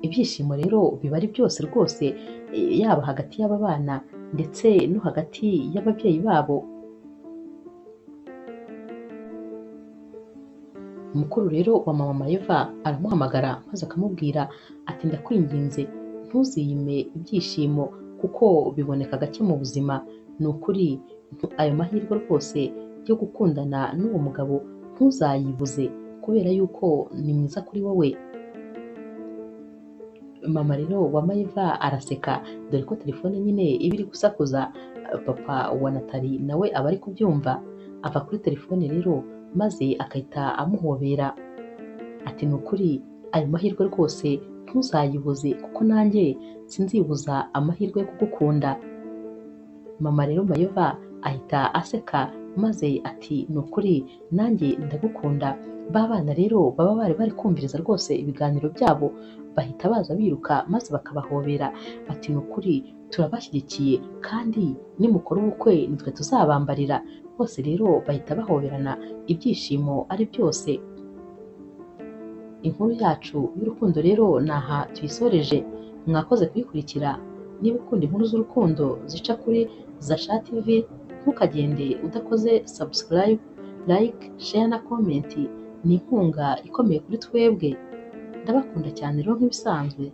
Ibyishimo rero biba ari byose rwose, yaba hagati y'aba bana ndetse no hagati y'ababyeyi babo. Mukuru rero wa mama Mayeva aramuhamagara maze akamubwira ati ndakwinginze ntuziyime ibyishimo kuko biboneka gake mu buzima, ni ukuri ayo mahirwe rwose yo gukundana n'uwo mugabo ntuzayibuze kubera yuko ni mwiza kuri wowe. Mama rero wa Mayeva araseka, dore ko telefone nyine iba iri gusakuza, papa wa Natali nawe aba ari kubyumva. Ava kuri telefone rero maze agahita amuhobera ati ni ukuri ayo mahirwe rwose ntuzayibuze kuko nanjye sinzibuza amahirwe yo kugukunda. Mama rero Mayeva ahita aseka maze ati ni ukuri nanjye ndagukunda. Ba bana rero baba bari bari kumviriza rwose ibiganiro byabo, bahita baza biruka maze bakabahobera bati ni ukuri turabashyigikiye kandi nimukora ubukwe nitwe tuzabambarira. Bose rero bahita bahoberana ibyishimo ari byose. Inkuru yacu y'urukundo rero ni aha tuyisoreje, mwakoze kuyikurikira. Niba ukunda inkuru z'urukundo zica kuri Zasha TV, ntukagende udakoze subscribe, like, share na comment, ni inkunga ikomeye kuri twebwe. Ndabakunda cyane rero nk'ibisanzwe.